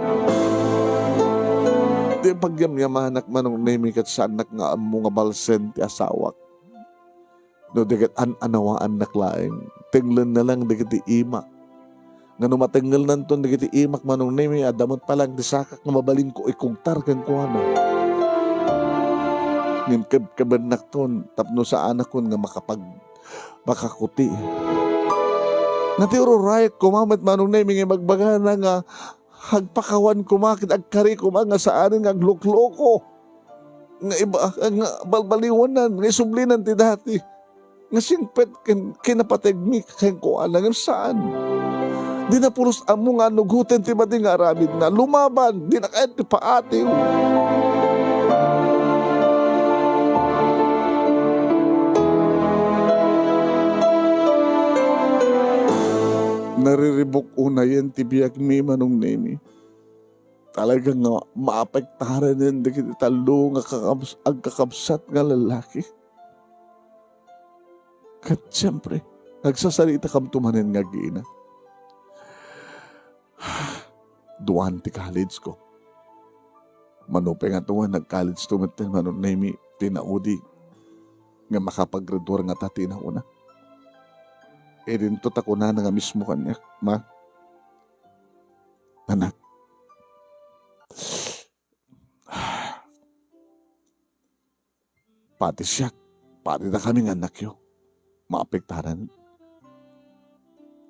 Ti pagyamyamanak, Manong Nemi, ket saannak nga ammo nga balsen ti asawak. No di ket an-anawaannak laeng, tenglenna lang dagiti imak. Nga no matengelnanton dagiti imak, Manong Nemi, adda met pay laeng ti sakak nga mabalinko ikugtar kenkuana. Ngem kebkebennakton tapno saanakon nga makapag-, makakuti. Nga ti ururayek koma met, Manong Nemi, nga ibagbagana nga agpakawan koma ket agkari koma nga saanen nga aglukloko. Nga iba, nga balbaliwanan, nga isublinan ti dati. Nga singpet ken kinapategmi kenkuana, ngem saan. Dina pulos ammo nga anugoten ti madi nga aramidna. Lumaban, dina kayat ti paatiw. Nariribuk unayen ti biagmi, Manong Nemi. Talaga nga maapektaran dagiti tallo nga kakabs-, agkakabsat nga lalaki. Ket siempre, agsasaritakam to manen nga agina. Duan ti college ko. Mano pay nga tuwan, nag-college to met, mano naymi ti naudi nga makapaggraduar nga ta ti nauna. Idinto ta kunana nga mismo kaniak, "Ma, anak, pati siak, pati dakami nga annakyo, maapektaran.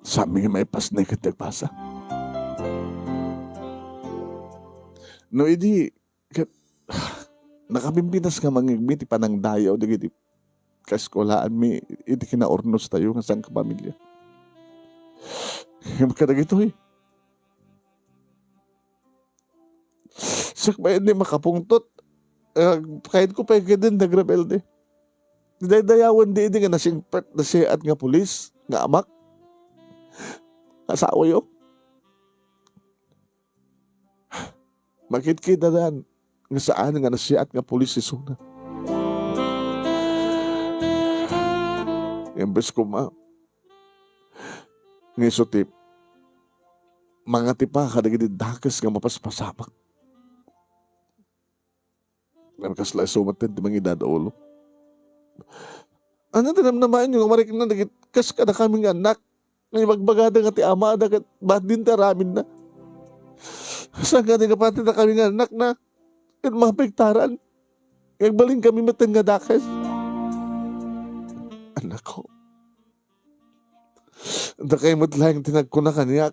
Saanmi nga maipasnek ket ti agbasa." No idi, ket, nakabimbinas nga mangngegmi ti panangdayaw dagiti kaeskulaanmi iti kinaurnostayo nga sangkapamilya. Ngem kadagitoy, siak pay idi makapungtot, agpakayenko pay kadin dagrebelde. Daydayawen di idi nga nasingpet, nasiat nga pulis nga amak, asawayo. Makitkitada nga saan nga nasiat nga pulis isuna. Imbes koma nga isu ti mangatipa kadagiti dakes nga mapaspasamak. Ngem kasla isu met ti mangidad ulo. Ania ti namnamaenyo nga marikna dagiti kas kadakami nga annak? Nga ibagbagada nga ti amada ket batin ti aramidna. Saan nga di nga pati dakami nga annakna ket maapektaran? Nga agbalinkami metten nga dakes. Annakko, dakay met laeng ti nagkuna kaniak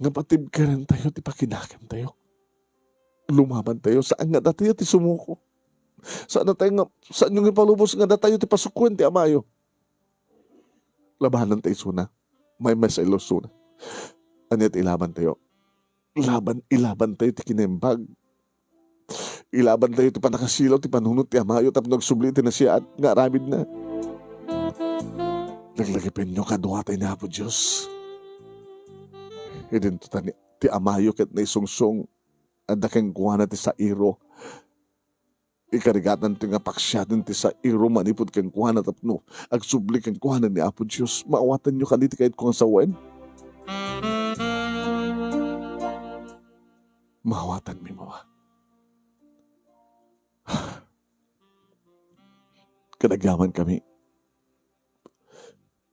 nga patibkerentayo ti pakinakemtayo. Lumabantayo, saan nga datayo ti sumuko. Saan datayo nga, saanyo nga ipalubos nga datayo ti pasukuen ti amayo. Labananta isuna. Maymaysa ilusuna. Ania ti ilabantayo? Laban, ilabantayo ti kinaimbag. Ilabantayo ti pannakasilaw ti panunot ti amayo tapno agsubli ti nasiat nga aramidna. Laglagipenyo kaduatay ni Apo Dios. Idinto ta ni, ti amayo ket naisungsong, adda kenkuana ti sairo. Ikarigatanto nga paksiaten ti sairo manipud kenkuana tapno agsubli kenkuana ni Apo Dios. Maawatanyo kadi ti kayatko nga sawen? Maawatanmi, Mama. Ket agyamankami.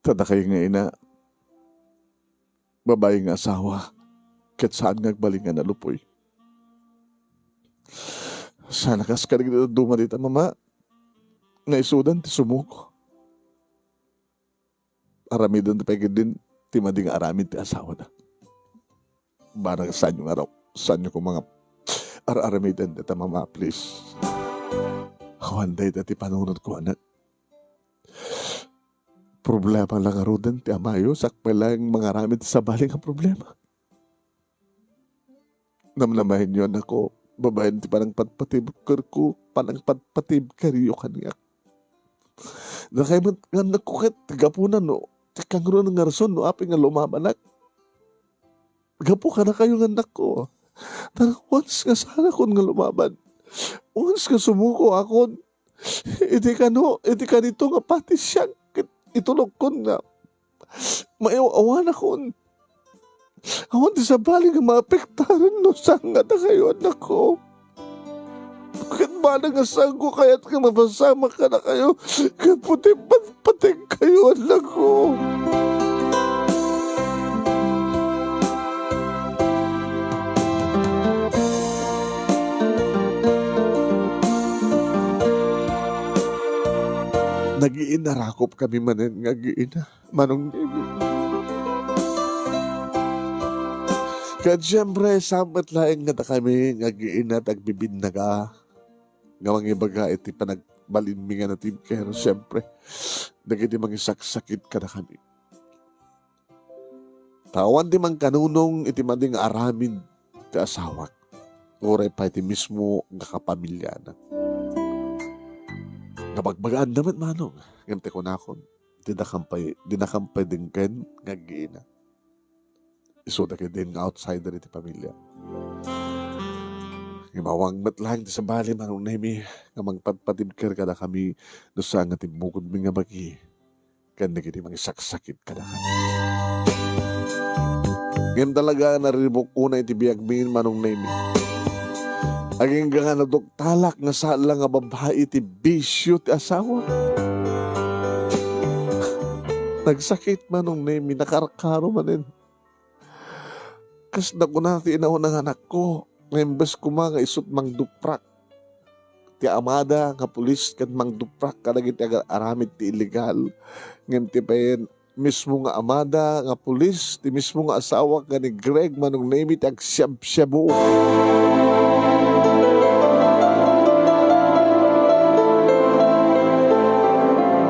Ta dakay nga ina, babai nga asawa, ket saan nga agbalin nga nalupoy. Saan a kas kadagiti dadduma dita, Mama, naisudan ti sumuko. Aramiden ti pay ketdin ti madi nga aramid ti asawada. Barang saanyo nga raw, saanyo koma nga ar-aramiden dita, Mama, please. Awan dayta ti panunotko, anak. Problema la ngaruden ti amayo, sakbay laeng mangaramid ti sabali nga problema. Namnamaenyo, annakko, babaen ti panangpatpatibkerko, panangpatpatibkeryo kaniak. Dakay met nga annakko ket gapuna no, ti kangruna nga rason no apay nga lumabanak. Gapu kadakayo nga annakko. Ta once nga saanakon nga lumaban, once nga sumukoakon, iti kano, iti kanito nga pati siak ket itulokkon nga maiaw-awanakon. Awan ti sabali nga maapektaran no saan nga dakayo, annakko. Ket banag nga saanko kayat nga mapasamak kadakayo, gapu ti patpategkayo, annakko. Nagiinnarakop kami manen nga agiina. Manong Nemi. Ket siempre, saan met laeng nga dakami nga agiina ti agbibinnaga nga mangibaga iti panagbalinmi nga natibker, siempre, dagiti mangisaksakit kadakami. Ta awan ti mangkanunong iti madi nga aramid ti asawak, uray pay ti mismo nga kapamiliana. Nabagbagaanda met, Manong, ngem ti kunakon, dinakam pay, dinakam pay denggen nga agiina. Isuda ketdin nga outsider iti pamilia. Ngem awan met laeng ti sabali, Manong Nemi, nga mangpatpatibker kadakami no saan nga timmukodmi nga bagi ken dagiti mangisaksakit kadakami. Ngem talaga, nariribuk unay iti biagmi, Manong Nemi. Agingga nga naduktalak nga sala nga babai ti bisio ti asawa. Nagsakit, Manong Nemi, nakarkaro manen. Kas nakuna ti inauna nga anakko, nga imbes koma nga isut' mangduprak ti amada nga pulis ken mangduprak kadagiti agar-aramid ti illegal, ngem ti payen mismo nga amada nga pulis, ti mismo nga asawa ken ni Greg, Manong Nemi, ti agsiabsiabu.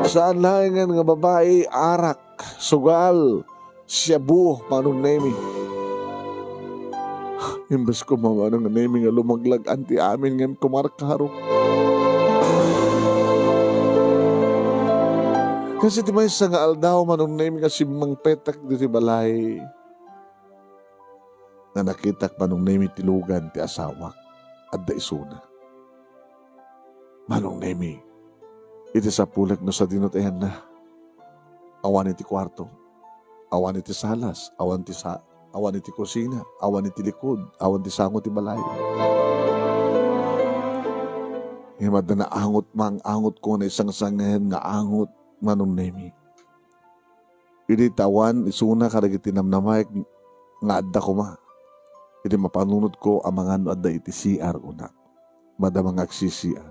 Saan laengen nga babai, arak, sugal, siabu, Manong Nemi. Imbes koma, Manong Nemi, nga lumaglag-an ti amin ngem kumarkaro. Kas iti maysa nga aldaw, Manong Nemi, nga simmangpetak ditoy balay, nga nakitak, Manong Nemi, ti lugan ti asawak. Adda isuna. Manong Nemi, iti sapulek no sadino ti ayanna. Awan iti kuarto, awan iti salas, awan ti sa-, awan iti kusina, awan iti likud, awan ti sango ti balay. Ngem adda naangot, maang-angot ko nga naisangsangen nga angot, Manong Nemi. Idi ta awan isuna kadagiti namnamaek nga adda koma. Idi mapanunotko, amangan no adda iti C R, kunak. Madama nga agsi-C R.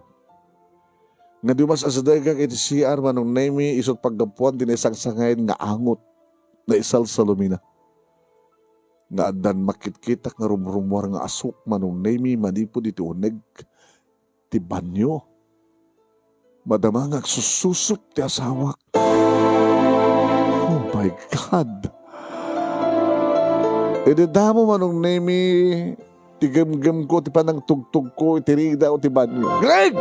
Nga di mas asadegak iti C R, Manong Nemi, isut' paggapuan ti naisangsangen nga angot, naisalsalumina. Nga addan makitkitak nga rumrumuar nga asuk, Manong Nemi, manipud iti uneg ti banio. Madama nga agsussusup ti asawak. Oh my God! Idi damo, Manong Nemi, ti gemgemko, ti panangtugtogko iti ridaw ti banio. Greg!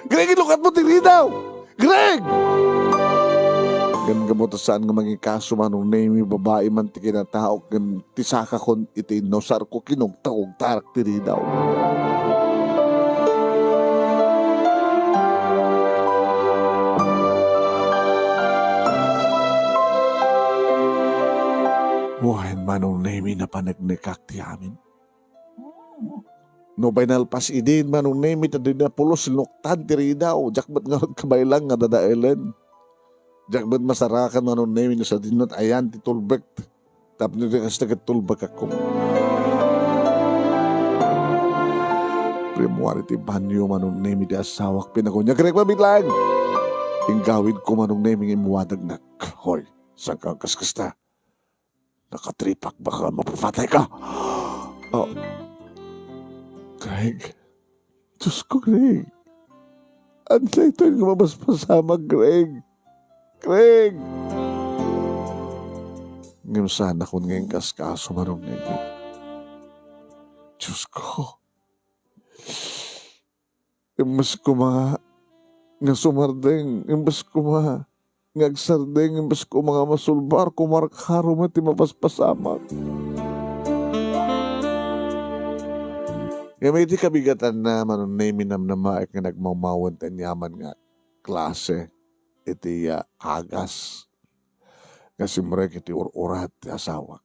Greg, ilukatmo ti ridaw! Greg! Ngem gapu ta saan nga mangikaso, Manong Nemi, babai man ti kinataok, ngem ti sakakon iti inusarko, kinugtaugtarak ti ridaw. Wen, Manong Nemi, napaneknekak ti amin. Nupay nalpas idin, Manong Nemi, ta dina pulos linuktan ti ridaw. Diak met ngarud kabaelan nga dadaelen. Diak met masarakan, Manong Nemi, no sadino ti ayan ti tulbek. Tapno ti kasta ket tulbekakko. Rimmuar iti banio, Manong Nemi, ti asawak, pinakuniak, "Greg, mabiit laeng!" Inggawidko, Manong Nemi, nga immuadagnak. Hoy, saan ka agkaskasta? Nakatripak, baka mapapatay ka. Oh. Greg. Diyos ko, Greg. Ania daytoy nga mapaspasamak, Greg? Greg! Ngem saanakon nga inkaskaso, Manong Nemi. Diyos ko. Imbes koma nga sumardeng, imbes koma nga agsardeng, imbes koma nga masulbar, kumarkaro met ti mapaspasamak. Ngem iti kabigatanna, Manong Nemi, namnamaek nga nagmawmawen ti aniaman nga klase iti, ah, agas nga simrek iti ur-urat ti asawak.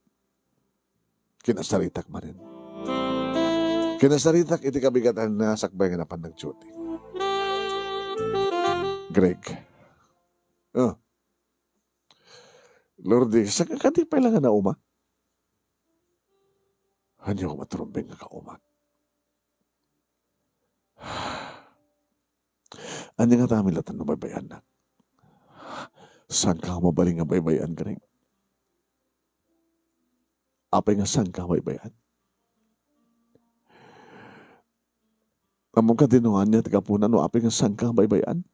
Kinasaritak manen. Kinasaritak iti kabigatanna sakbay nga napan nag-duty. Greg. Oh. Lordi, sa-, kadi pay lang nga nauma? Ania koma ti rumbeng nga kauma? Ania ngata a milatan no baybay-annak? Saanka mabalin nga baybay-an, Greg? Apay nga saanka baybay-an? Ammom kadi no ania ti gapuna no apay nga saanka baybay-an?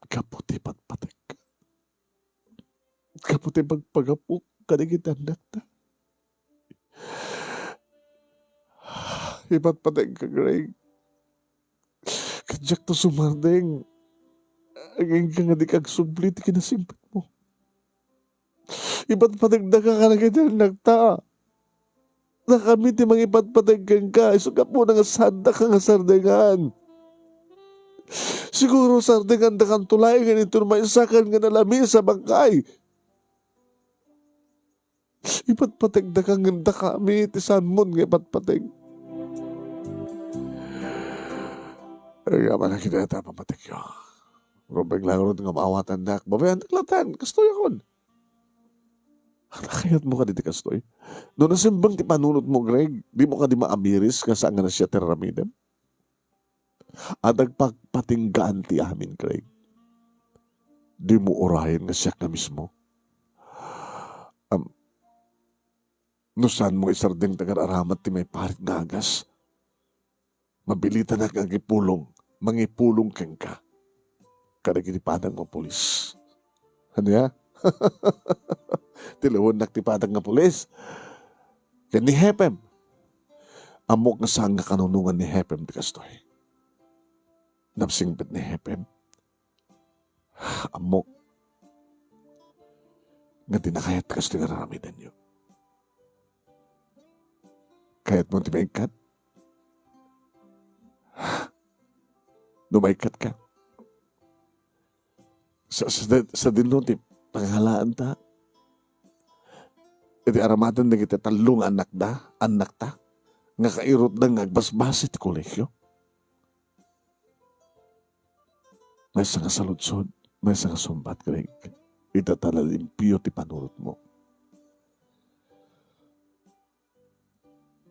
Gapu ti patpatek. Gapu ti pagpagapok kadagiti annakta. Ipatpatekka, Greg. Ket diakto sumardeng. Agingga nga dika agsubli ti kinasingpetmo. Ipatpategdaka kadagiti annakta. Dakami ti mangipatpateg kenka, isu gapuna nga saandaka nga sardengan. Siguro, sardengandakanto laengen inton maysakan nga nalamiis a bangkay. Ipatpategdaka ngem dakami ti saanmon nga ipatpateg. Ay, amanaki dayta a pamategyo. Rumbeng la ngarud nga maawatandak. Babayandak latta, kastoy akon. Nakayatmo kadi ti kastoy? No nasimbang ti panunotmo, Greg, dimo kadi maamiris nga saan nga nasia ti aramidem? Adda agpagpatinggaan ti amin, Greg. Dimo urayen nga siak nga mismo. Am, no saanmo nga isardeng ti agar-aramat ti maiparit nga agas, mabilitanak nga agipulong, mangipulong kenka kadagiti padang nga pulis. Ania? Ti lawennak ti padang nga pulis ken ni Hepem. Ammok nga saan nga kanunongan ni Hepem ti kastoy. Napsingpet ni Hepem. Ammok nga di na kayat ti kastoy nga ar-aramidenyo. Kayatmo ti maikkat? No maikkat ka, sa, sa, sadino ti pangalaanta iti aramaten dagiti tallo nga annakda, annakta, nga kairutda nga agbasbasi ti kolehio? Maysa nga saludsod, maysa nga sungbat, Greg. Ita ta nalimpio ti panunotmo.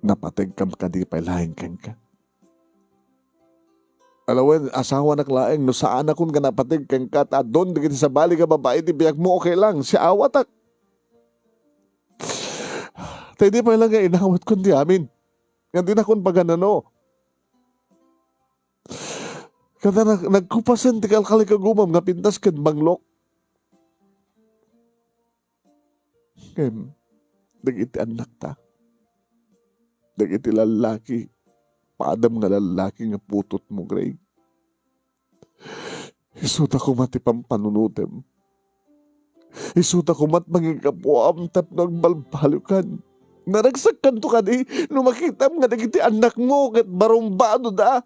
Napategkam kadi pay laeng kenka? Alawen, asawanak laeng, no saanakon nga napateg kenka, ta adun dagiti sabali nga babai ti biagmo, okay lang, siawatak. Ta idi pay lang nga inawatkon ti amin, nga dinakon paganano. Kada nag-, nagkupasen ti kalkalikagumam nga pintas ken banglok. Ngem, dagiti annakta, dagiti lallaki, padam nga lallaki nga putotmo, Greg. Isuda koma ti pampanunotem. Isuda koma ti manginggapuam tapno agbalbaliwkan. Naragsakkanto kadi no makitam nga dagiti annakmo ket barumbadoda?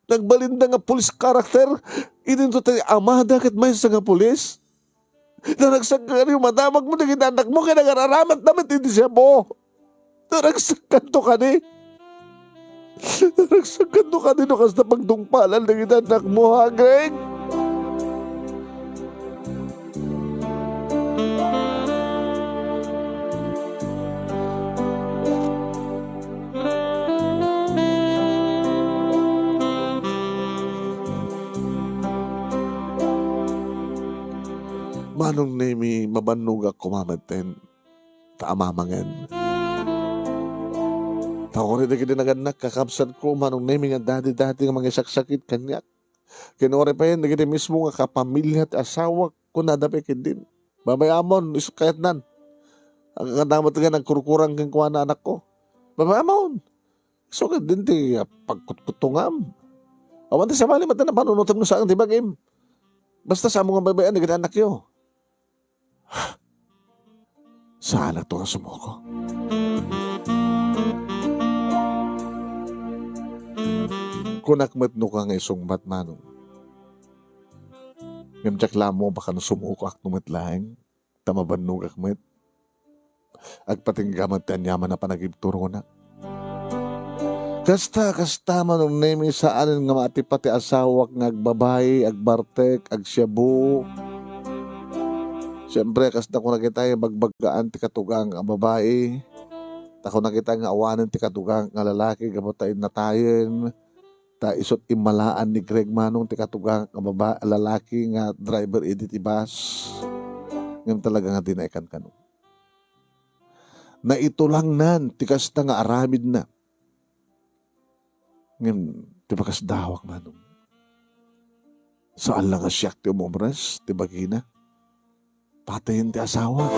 Nagbalinda nga police character idinto ti amada ket maysa nga police. Naragsak kadi madamagmo dagiti annakmo ket agar-aramatda met iti shabu. Naragsak kanto kadi. Naragsak kanto kadi no kasta pagtungpalan dagiti annakmo, ha, Greg? Manong Nemi, mabannogak koma metten ta amamangen. Ta uray dagiti nagannak, kakabsatko, Manong Nemi, nga dati-dati nga mangisaksakit kaniak. Ken uray pay dagiti mismo nga kapamilya ti asawak, kunada pay ketdin, "Babayaam, isu kayatnan. Agkadamot nga nagkurkurang kenkuana anakko. Babayaam, isu ketdin ti, ah, pagkutkutungam. Awan ti sabali met ti napanunotem no saan ti bagim. Basta saanmo nga baybay-an dagiti annakyo." Saanakto nga sumuko. Kunak met no ka nga isungbat, Manong. Ngem diak la ammo baka no sumukoak no met laeng, ta mabannogak met. Agpatingga met ti aniaman a panagibturonak. Kasta, kasta, Manong Nemi, saanen nga maatipat ti asawak nga agbabai, agbartek, agsiabu. Siempre, kasta kunakita, bagbaggaan ti katugang a babai. Ta kunakita nga awanen ti katugang nga lalaki gapu ta innatayen. Ta isut' immalaan ni Greg, Manong, ti katugang a baba-, lalaki nga driver idi ti bus. Ngem talaga nga dina ikankano. Naitulangnan ti kasta nga aramidna. Ngem ti pakasdawak, Manong, saan la nga siak ti umumres ti bagina. Pateyen ti asawa.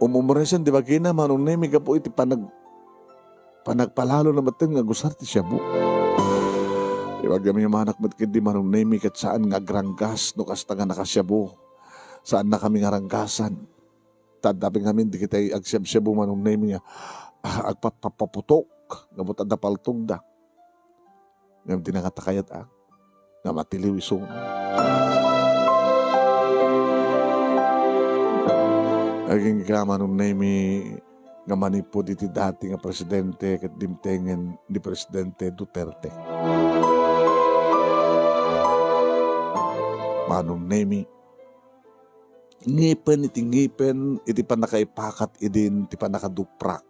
Umumresen ti bagina, Manong Nemi, gapu iti panag-, panagpalalona metten nga agusar ti shabu. Ibagyam manak met ketdi, Manong Nemi, ket saan nga agranggas no kasta nga nakasiabu. Saannakami nga ranggasan. Ta adda pay ngamin dagiti agsiabsiabu, Manong Nemi, nga, ah, agpappaputok, nga buta adda paltogda. Ngem dina ngata kayat, ah, nga matiliw isu. Agingga, Manong Nemi, nga manipud iti dati nga presidente ket dimtengen ni Presidente Duterte. Manong Nemi, ngipen iti ngipen iti pannakaipakat idin ti pannakaduprak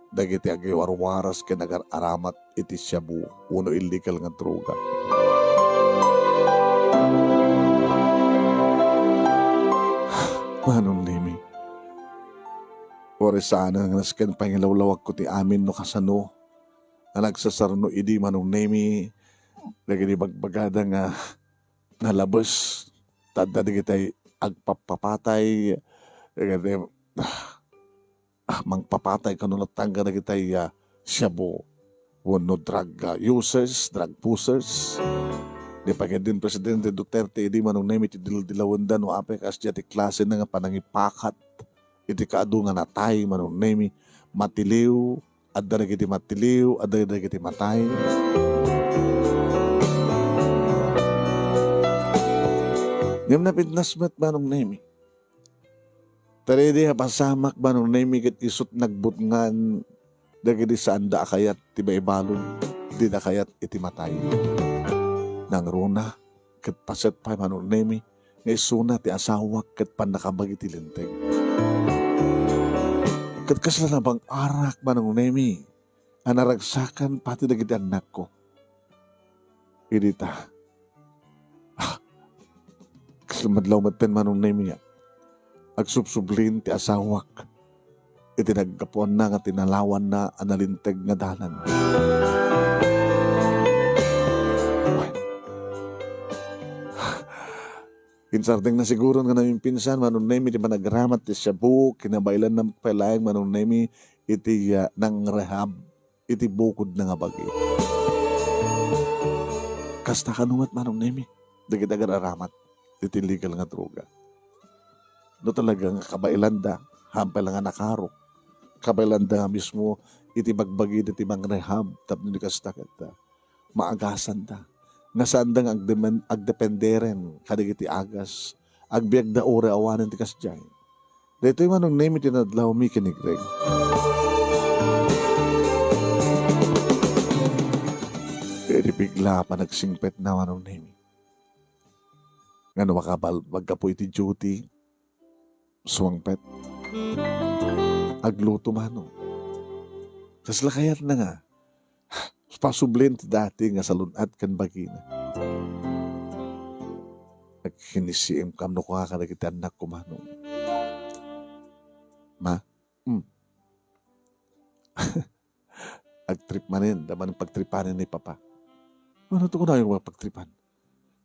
dagiti agiwarwaras ken agar-aramat iti siabu wenno illegal nga droga. Manong Nemi, uray saan nga nasken pangilawlawagko ti amin no kasano nga nagsasarno idi, Manong Nemi, dagiti bagbagada nga nalabes. Ta adda dagiti agpapapatay, dagiti, ah, mangpapatay kano latta nga dagiti, ah, siabu wenno drug, ah, users, drug pushers. Di pa ketdin Presidente Duterte idi, Manong Nemi, ti dildilawenda no apay kasdiay ti klase na nga panangipakat iti kaadu nga natay, Manong Nemi, matiliw, adda dagiti matiliw, adda dagiti matay. Ngem napintas met, Manong Nemi. Ta idi a pasamak, Manong Nemi, ket isut' nagbutngan dagiti saanda a kayat ti maibalud, dida kayat iti matay. Nangruna, ket paset pay, Manong Nemi, nga isuna ti asawak ket pannakabagi ti linteg. Ket kasla nabang-arak, Manong Nemi, a naragsakan pati dagiti annakko. Idi ta, ah, kasla madlaw metten, Manong Nemi, a agsubsublin ti asawak iti naggapuanna nga tinalawanna a nalinteg nga dalan. Insardengna siguro nga namimpinsan, Manong Nemi, ti panagramat ti siabu, kinabaelanna pay laeng, Manong Nemi, iti, ah, nangrehab iti bukodna nga bagi. Kasta kano met, Manong Nemi, dagiti agar-aramat iti illegal nga droga. No talaga nga kabaelanda, hampay la nga nakaro, kabaelanda nga mismo iti bagbagi dagiti mangrehab tapno di kasta ket, ah, maagasanda. Nga saanda nga agdemen-, agdependeren kadagiti agas, agbiagda uray awanen ti kasdiay. Daytoy, Manong Nemi, ti nadlawmi ken ni Greg. Iti bigla a panagsingpetna, Manong Nemi, nga no makabal-, maggapu iti duty, suangpet. Agluto, Manong. Kasla kayatna nga pasublin ti dati nga salun-at ken bagina. Agkinisiimkam no kua kadagiti annakko, Manong. Ma? Hmm. Agtrip manen, da manen pagtripanen ni Papa. Ano to kunayo nga pagtripan?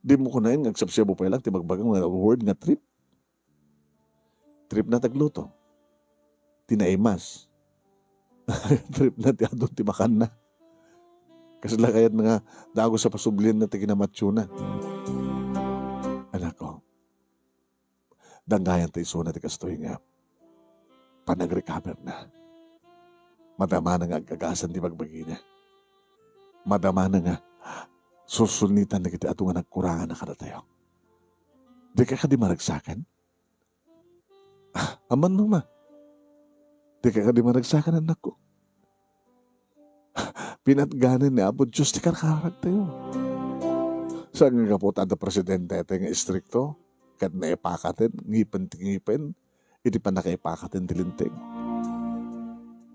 Di mo kunayon nga agsabsiabo pay lang ti bagbagam nga word nga trip? Tripna ti agluto. Ti naimas. Tripna ti adu ti makanna. Kasla kayatna nga dagus a pasublianna ti kinamatyona. Anakko, danggayan ta isuna ti kastoy nga panagrecoverna. Madamana nga agagasan ti bagbagina. Madamana nga susulnitan dagiti adu nga nagkurangan a kadatayo. Dika kadi maragsakan? Ah, amanno, Ma. Dika kadi maragsakan, annakko? Pinatganen ni Apo Dios ti karkararagtayo. Saan nga gapu ta adda presidente ti nga istrikto, ket naipakaten, ngipen ti ngipen, iti pannakaipakaten ti linteg.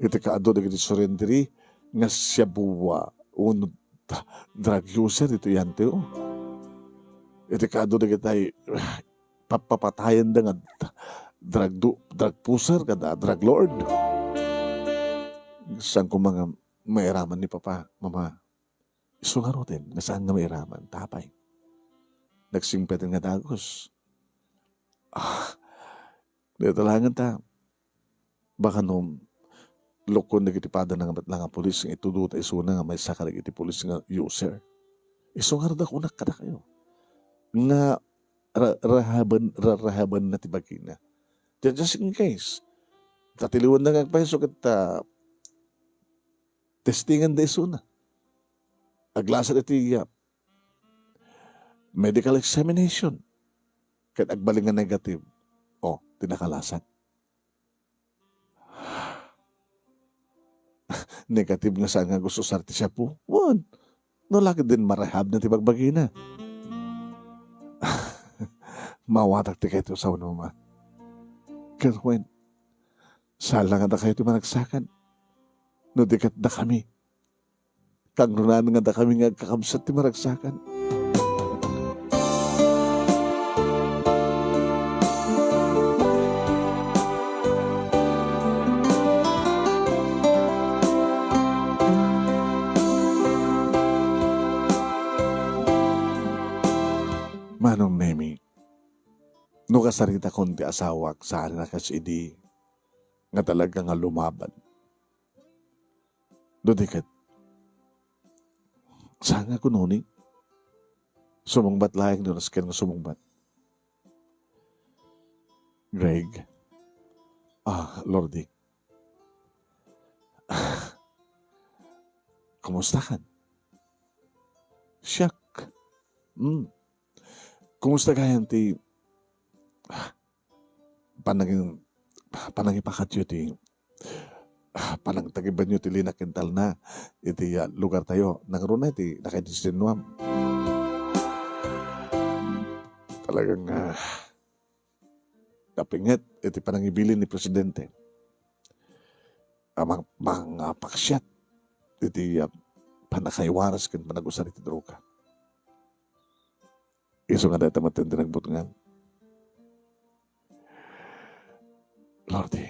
Iti kaadu dagiti surrenderi nga siabua, uno drug user iti yantiyo. Iti kaadu dagiti pappapatayenda nga drug do-, drug pusher kada drug lord. Saan koma nga mairaman ni Papa, Mama? Isu ngaruden nga saan nga mairaman, ta apay? Nagsingpeten nga dagus. Ah, dayta laengen ta. Baka no, lukon dagiti padana nga met la nga pulis nga itudo ta isuna nga maysa kadagiti pulis nga user. Isu ngarud a kunak kadakayo nga ra-, rahaben-, ra-, rahabenna ti bagina. Ju-, just in case, ta tiliwenna nga agpayso ket, ah, testingan da isuna. Aglasat iti, ah, medical examination. Ket agbalin nga negative. O, ti nakalasat. Negative nga saan nga gusto usar ti shampoo? Wen, no la ketdin marehab na ti bagbagina. Mawatak ti kayto sa unuma. Ket wen, saan la nga dakayo ti managsakan. No di ket dakami. Kangrunaan nga dakami nga agkakabsat ti maragsakan. Manong Nemi, no kasaritakon ti asawak, saan a kas idi nga talaga nga lumaban. No di ket, saan nga kunoni? Sumungbat laeng no nasken nga sumungbat. Greg. Ah, Lordy. Kumusta kan? Siak. Hmm. Kumusta gayam ti, ah, panagin-, panagipakatyo ti, ah, panagtagibanyo ti lina ken talna iti, ah, lugartayo. Nangruna iti nakainsinuam. Talagang, ah, napinget iti panangibilin ni Presidente a mang-, mangapaksiat iti, ah, pannakaiwaras ken panagusar iti droga. Isu nga dayta met ti nagbutngan. Lordy,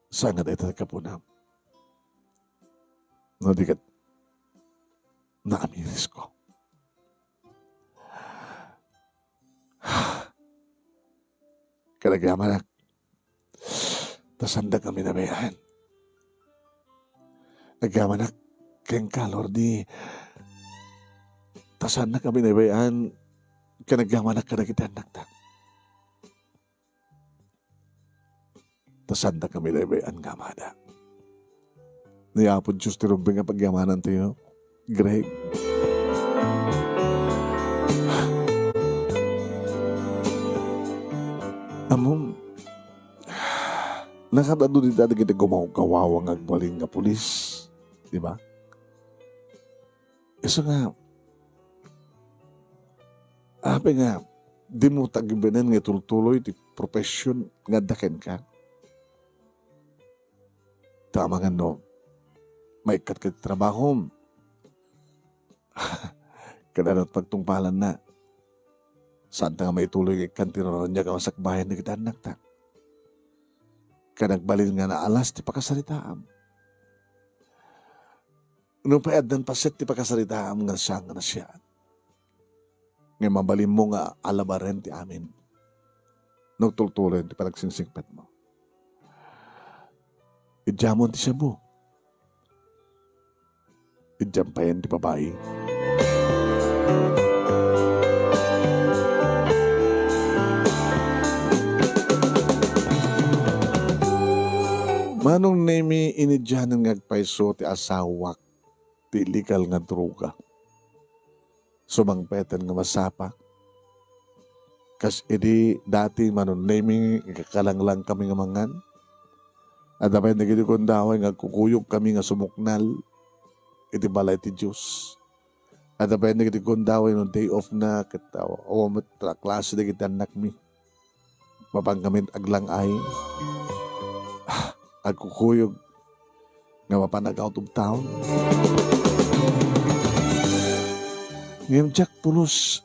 saan nga dayta ti kapunam? No di ket naamirisko. Ket agyamanak, ta saandak a minabayaan. Agyamanak kenka, Lordy, ta saandak a minabayaan ken agyamanak kadagiti annakta. Ta saandak a minabayaan nga amada. Ni Apo Dios ti rumbeng a pagyamanantayo, Greg. Ammom, nakaad-adu dita dagiti gumawgawa nga agbalin nga pulis, di ba? Isu nga, apay nga, dimo tagibenen nga itultuloy ti profession nga adda kenka? Ta amangan no maikkat ket trabahom. Ket adda pagtungpalanna. Saanta nga maituloy nga ikkan ti raraniag a masakbayan dagiti annakta. Ket agbalin nga naalas ti pakasaritaam. Nupay addan paset ti pakasaritaam nga siak nga nasiaat, nga mabalinmo nga alabaren ti amin no agtultuloy ti panagsingsingpetmo. Idiamon ti shabu. Idiam payen ti babai. Manong Nemi, inidianan nga agpayso ti asawak ti illegal nga droga. Sumangpeten nga masapa. Kas idi dati, Manong Nemi, nga kalanglangkami nga mangan. Adda pay dagiti gundaway nga agkukuyogkami nga sumuknal iti balay ti Dios. Adda pay dagiti gundaway no day off na, ket, ah, awan met a klase dagiti annakmi. Mapan kami aglang-ay. Ah, agkukuyog nga mapan ag-out of town. Ngem diak pulos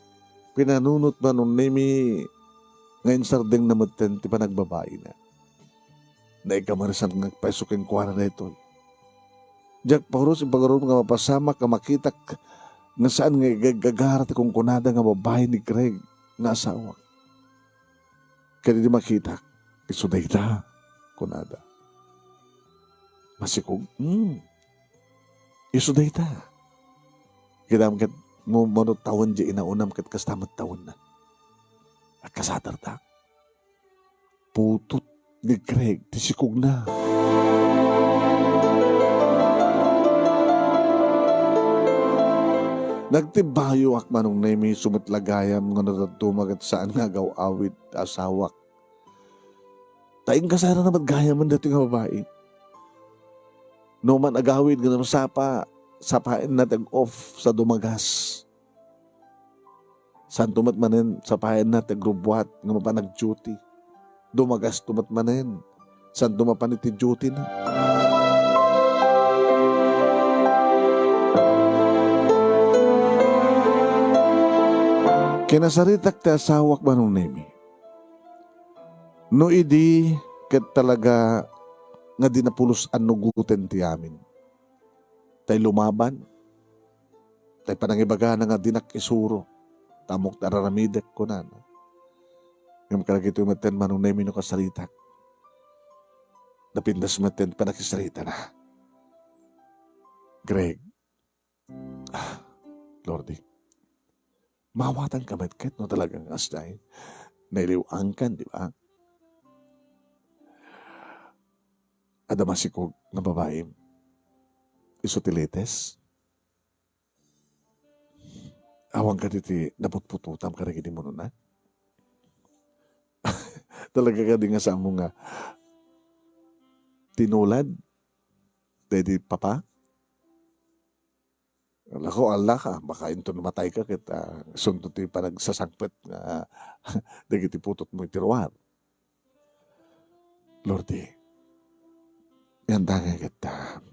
pinanunot, Manong Nemi, nga insardengna metten ti panagbabaina. Naikamaresan nga agpayso kenkuana daytoy. Diak pulos ipagarud nga mapasamak nga makitak nga saan nga igagagara ti kunkunada nga babai ni Greg nga asawak. Ket idi makitak, "Isu dayta," kunada. Masikog, "Hmm, isu dayta." Kitaem ket, no, mano tawen diay inaunam ket kasta met tawenna. Agkasatertak. Putot ni Greg ti sikogna. Nagtimbayoak, Manong Nemi, isu met la gayam nga no dadduma ket saan nga agaw-awid ti asawak. Ta inkasaranna met gayamen daytoy nga babai. No man agawid nga nasapa, sapaenna ti ag-off sa dumagas. Saanto met manen sapaenna ti agrubbuat nga mapan ag-duty. Dumagasto met manen. Saanto mapan iti duty na. Kinasaritak ti asawak, Manong Nemi. No idi ket talaga nga di napulos-an nugoten ti amin. Tay lumaban, tay panangibagana nga dinak isuro, ta ammok ti ar-aramidek, kunana. Ngem kadagitoy metten, Manong Nemi, no kasaritak, napintas metten panakisaritana. Greg, ah, Lordy, maawatanka met ket no talaga nga asdiay, nailiw-angkan, di ba? Adda masikog nga babaim. Isu ti latest. Awan kadi ti naputputotam kadagidi munona? Talaga kadi nga saanmo nga tinulad daydi papa? Lako, ala ka, baka inton matayka ket, ah, isunto ti panagsasangpet nga dagiti putotmo iti ruar. Lordy, yantangay ket, ah,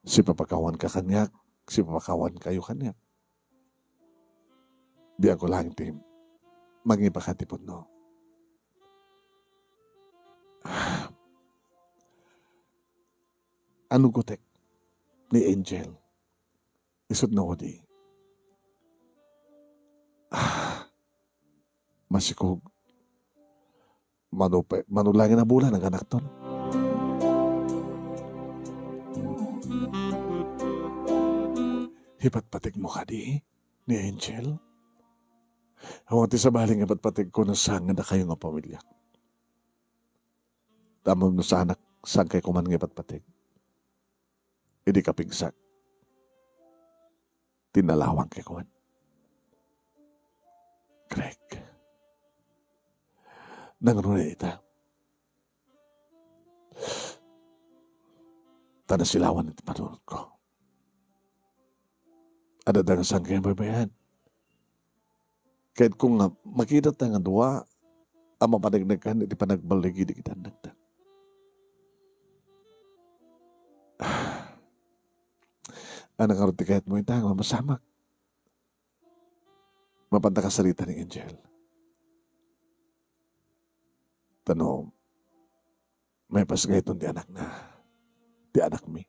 sipapakawanka kaniak, sipapakawankayo kaniak. Biagko laeng ti mangibaka ti pudno. Anugotek ni Angel. Isut' no udi. Ah, masikog. Mano pa, mano laeng a bulan nga anakton. Ipatpategmo kadi ni Angel? Awan ti sabali nga ipatpategko no saan nga dakayo nga pamilya. Tamom no saanak, saankay koman nga ipatpateg. Idi kapigsak, tinalawangkay koman. Greg, nangruna ita. Ta nasilawan iti panunotko. Adda nga saankay a baybayan. Ket kung nga, makitata nga dua a mapaneknekan iti panagballigida iti annakta. Ania ngarud ti kayatmo ita nga mapasamak? Mapanta kasarita ni Angel. Ta no, maipasigayton ti anakna, ti anakmi.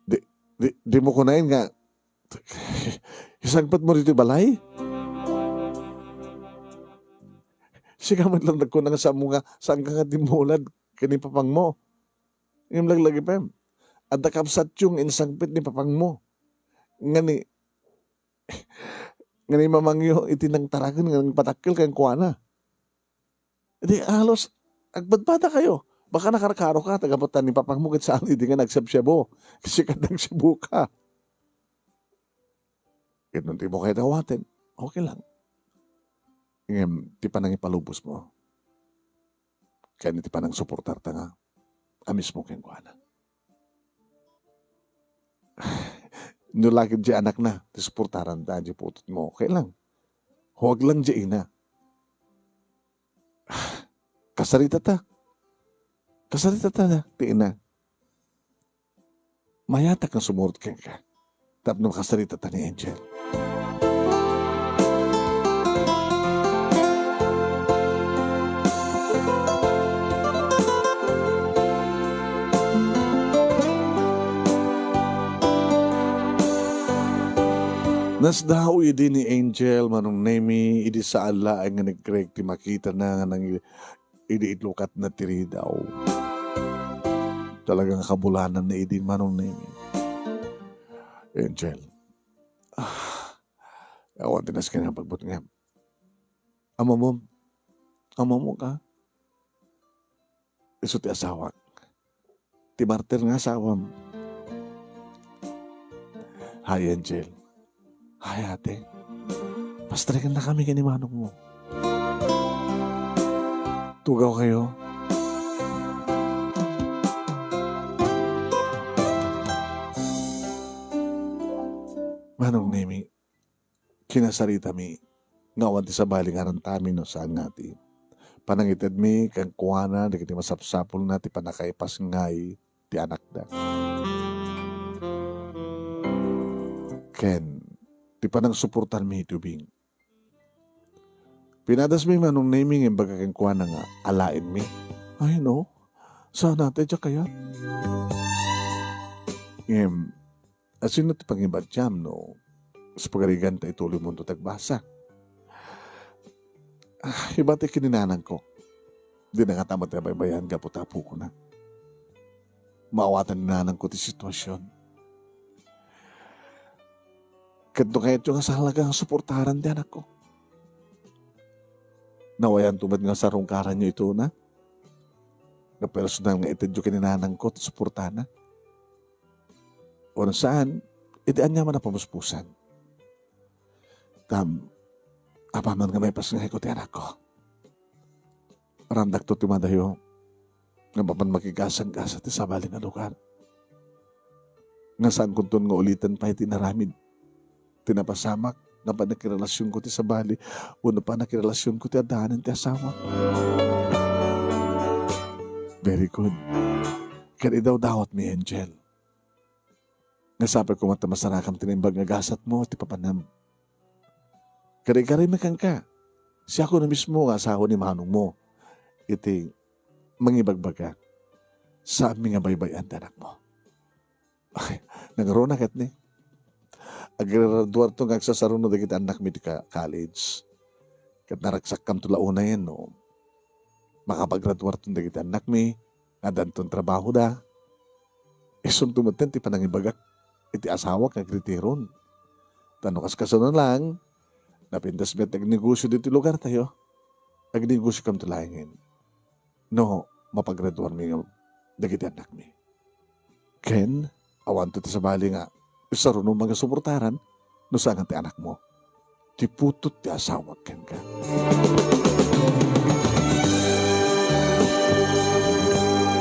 Di, di, dimo kunaen nga, isangpetmo ditoy balay? Sika met lang nagkuna nga saanmo nga, saanka nga dimmulad ken ni papangmo. Ngem laglagipem, adda kabsatyo nga insangpet ni papangmo. Nga ni, nga ni mamangyo iti nangtaraken nga nangpadakkel kenkuana. Di halos agpadpadakayo. Baka nakarkaroka, ta gapu ta ni papangmo ket saan idi nga nagsabsabo. Sika nagsabo ka. Ket no dimo kayat awaten, okay lang. Ngem ti panangipalubosmo ken ti panangsuportarta nga amismo kenkuana. No la ket diay anakna ti suportaranta, diay putotmo, okay lang. Huwag lang diay ina. Kasaritata. Kasaritata ti ina. Mayatak nga sumurot kenka tapno makasaritata ni Angel. Nasdaaw idi ni Angel, Manong Nemi, idi saan laeng nga ni Greg ti makitana nga nang-, idi itlukatna ti ridaw. Talaga nga kabulananna idi, Manong Nemi. Angel. Ah, awan ti nasken nga pagbutngem. Amomom. Amomom ka. Isu ti asawak. Ti martir nga asawam. Hi, Angel. Hi, ate. Pastreken na kami ken ni manong mo. Tugaw kayo. Manong Nemi, kinasaritami nga awan ti sabali nga arantami no saan nga ti panangitedmi kenkuana dagiti masapsapulna ti pannakaipasngay ti anakda. Ken ti panangsuportanmi iti ubing. Pinadasmi Manong Nemi nga imbaga kenkuana nga alaenmi. Ay, no? Sana ti diak kayat. Ngem, asino ti pangibatiam no sa pagarigan ta ituloy mo ti agbasa? Ah, ibati ken ni nanangko. Dina ngata met ti abaybayan gapu ta apokona. Maawatan ni nanangko ti sitwasion. Ket no kayatyo nga salaga nga suportaran ti anakko. Nawayanto met nga sarungkaranyo ito na. Nga personal nga itedyo ken ni nanangko ti suportana. Wenno saan, iti aniaman a pamuspusan. Ngem, apaman nga maipasngayko ti anakko. Aramidakto ti madayo nga mapan makigasang-gasa ti sabali nga lugar. Nga saankonton nga uliten pay ti inaramid ti napasamak nga pannakirelasionko ti sabali wenno pannakirelasionko ti addaanen ti asawak. Very good. Ket idawdawatmi, Angel. Nga sapay koma ta masarakam ti naimbag nga gasatmo iti papanam. Kari-karimi kenka. Siak no mismo nga asawa ni manongmo iti mangibagbaga. Saanmi nga baybay-an ti anakmo. Ay, nagruna ket ni. Aggraduarto nga agsasaruno dagiti annakmi ti ka-, college. Ket naragsakkamto la unayen no makapaggraduarton dagiti annakmi, nga addanton trabahoda. Isunto metten ti panangibagak iti asawak nga agretiron. Ta no kaskasano lang, napintas met agnegosio ditoy lugartayo. Agnegosiokam ti laengen. No, mapagraduarmi nga dagiti annakmi. Ken, awanto ti sabali nga isarunom nga suportaran no saan ti anakmo. Ti putot ti asawak kenka.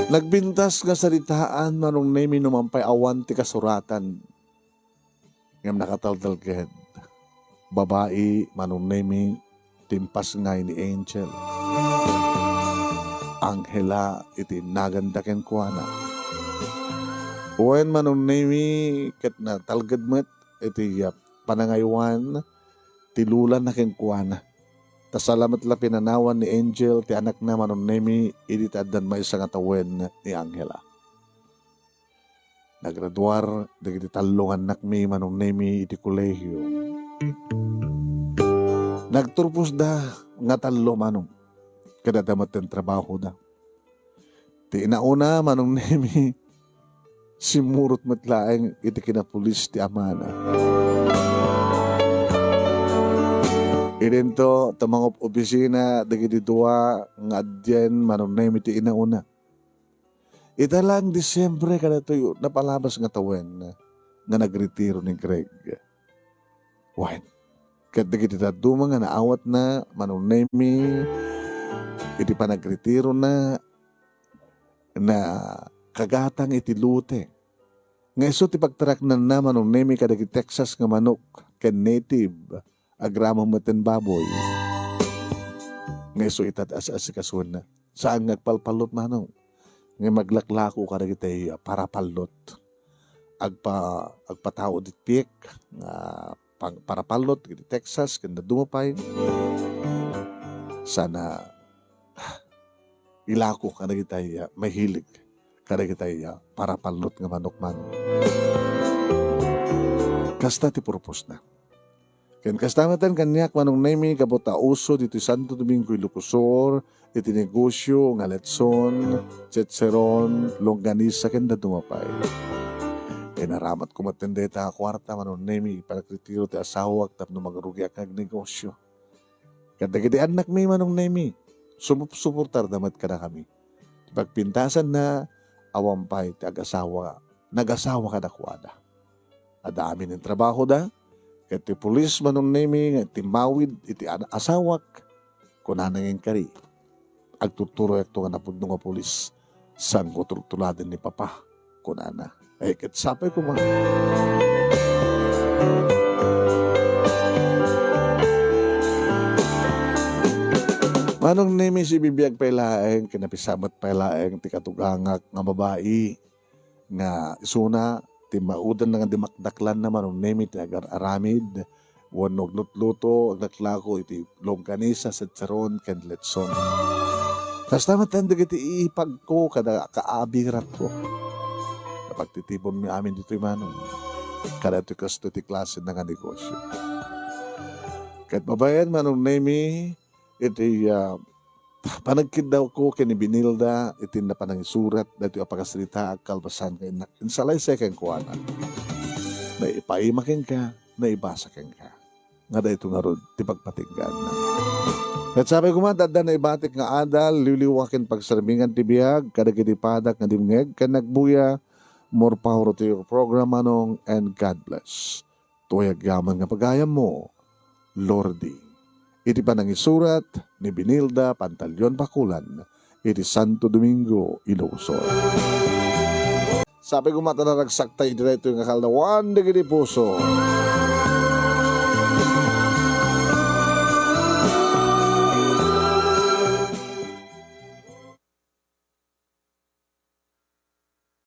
Nagbintas nga saritaan, Manong Nemi, no man pay awan ti kasuratan. Ngem nakataltalged. Babai, Manong Nemi, ti impasngay ni Angel. Angela iti naganda kenkuana. Wen, Manong Nemi, ket natalged met iti, ah, panangaywan ti lolana kenkuana. Ta sala met la pinanawan ni Angel ti anakna, Manong Nemi, idi ta addan maysa nga tawen ni Angela. Nagraduar dagiti tallo nga annakmi, Manong Nemi, iti kolehio. Nagturposda nga tallo, Manong. Ket adda metten trabahoda. Ti inauna, Manong Nemi, simmurot met laeng iti kinapulis ti amana. Idinto, ta mangop-opisina dagiti dua nga adien, Manong Nemi, ti inauna. Ita lang Disiembre kadatoy napalabas nga tawen nga nagretiro ni Greg. Wen, ket dagiti dadduma nga naawatna, Manong Nemi, iti panagretirona, nakagatang iti lote. Nga isu ti pagtaraknanna, Manong Nemi, kadagiti Texas nga manok ken native. Agraman met ti baboy. Nga isu ita ti as-asikasuenna. Saan nga agpalpallot, Manong. Nga maglaklako kadagiti, ah, parapallot. Agpa-, agpataud iti piek nga pang-, parapallot iti Texas, ken dadduma pay. Sana ilako kadagiti, ah, mahilig kadagiti, ah, parapallot nga manok, Manong. Kasta ti purposna. Ken kasta metten kaniak, Manong Nemi, gapu ta uso ditoy Santo Domingo, Ilocos Sur, iti negosio nga letson, chicharon, longganisa, ken dadduma pay. Inaramatko met dayta a kuarta, Manong Nemi, ipagretiro ti asawak tapno magrugiak nga agnegosio. Ket dagiti annakmi, Manong Nemi, sumupsuportarda met kadakami. Ti pagpintasanna, awan pay ti agasawa, nagasawa kadakuada. Adda amin ti trabahoda, ket ti pulis, Manong Nemi, nga timmawid iti ana-, asawak, kunana nga inkari, "Agturturoyakto nga napudno nga pulis, sangko turtuladen ni Papa," kunana. Ay, ket sapay koma. Manong Nemi, sibibiag pay laeng, kinapisamet pay laeng ti katugangak nga babai nga isuna, timmawidna nga dimakdaklanna, Manong Nemi, ti agar-aramid wenno aglutluto, aglaklako iti longganisa, chicharon, ken letson. Kasta met dagiti ipagko kada kaabiratko. Napagtitiponmi amin ditoy, Manong. Kada ti kastoy ti klase nga negosio. Ket babaen, Manong Nemi, iti, ah, panagkiddawko ken ni Binilda iti napanangisurat daytoy a pakasaritaak kalpasan nga innak insalaysay kenkuana. Naipaima kenka, naibasa kenka. Nga daytoy ngarud ti pagpatinggaanna. Ket sapay koma, adda naibatik nga adal, liwliwa ken pagsarmingan ti biag kadagiti padak nga dimngeg ken nagbuya. More power to your program, Manong, and God bless. Tuyag yaman nga pagayammo, Lordy. Iti panangisurat ni Binilda Pantaleon Pakulan, iti Santo Domingo, Ilocos Sur. Sapay koma ta naragsakta iti daytoy nga kaldawan dagiti puso.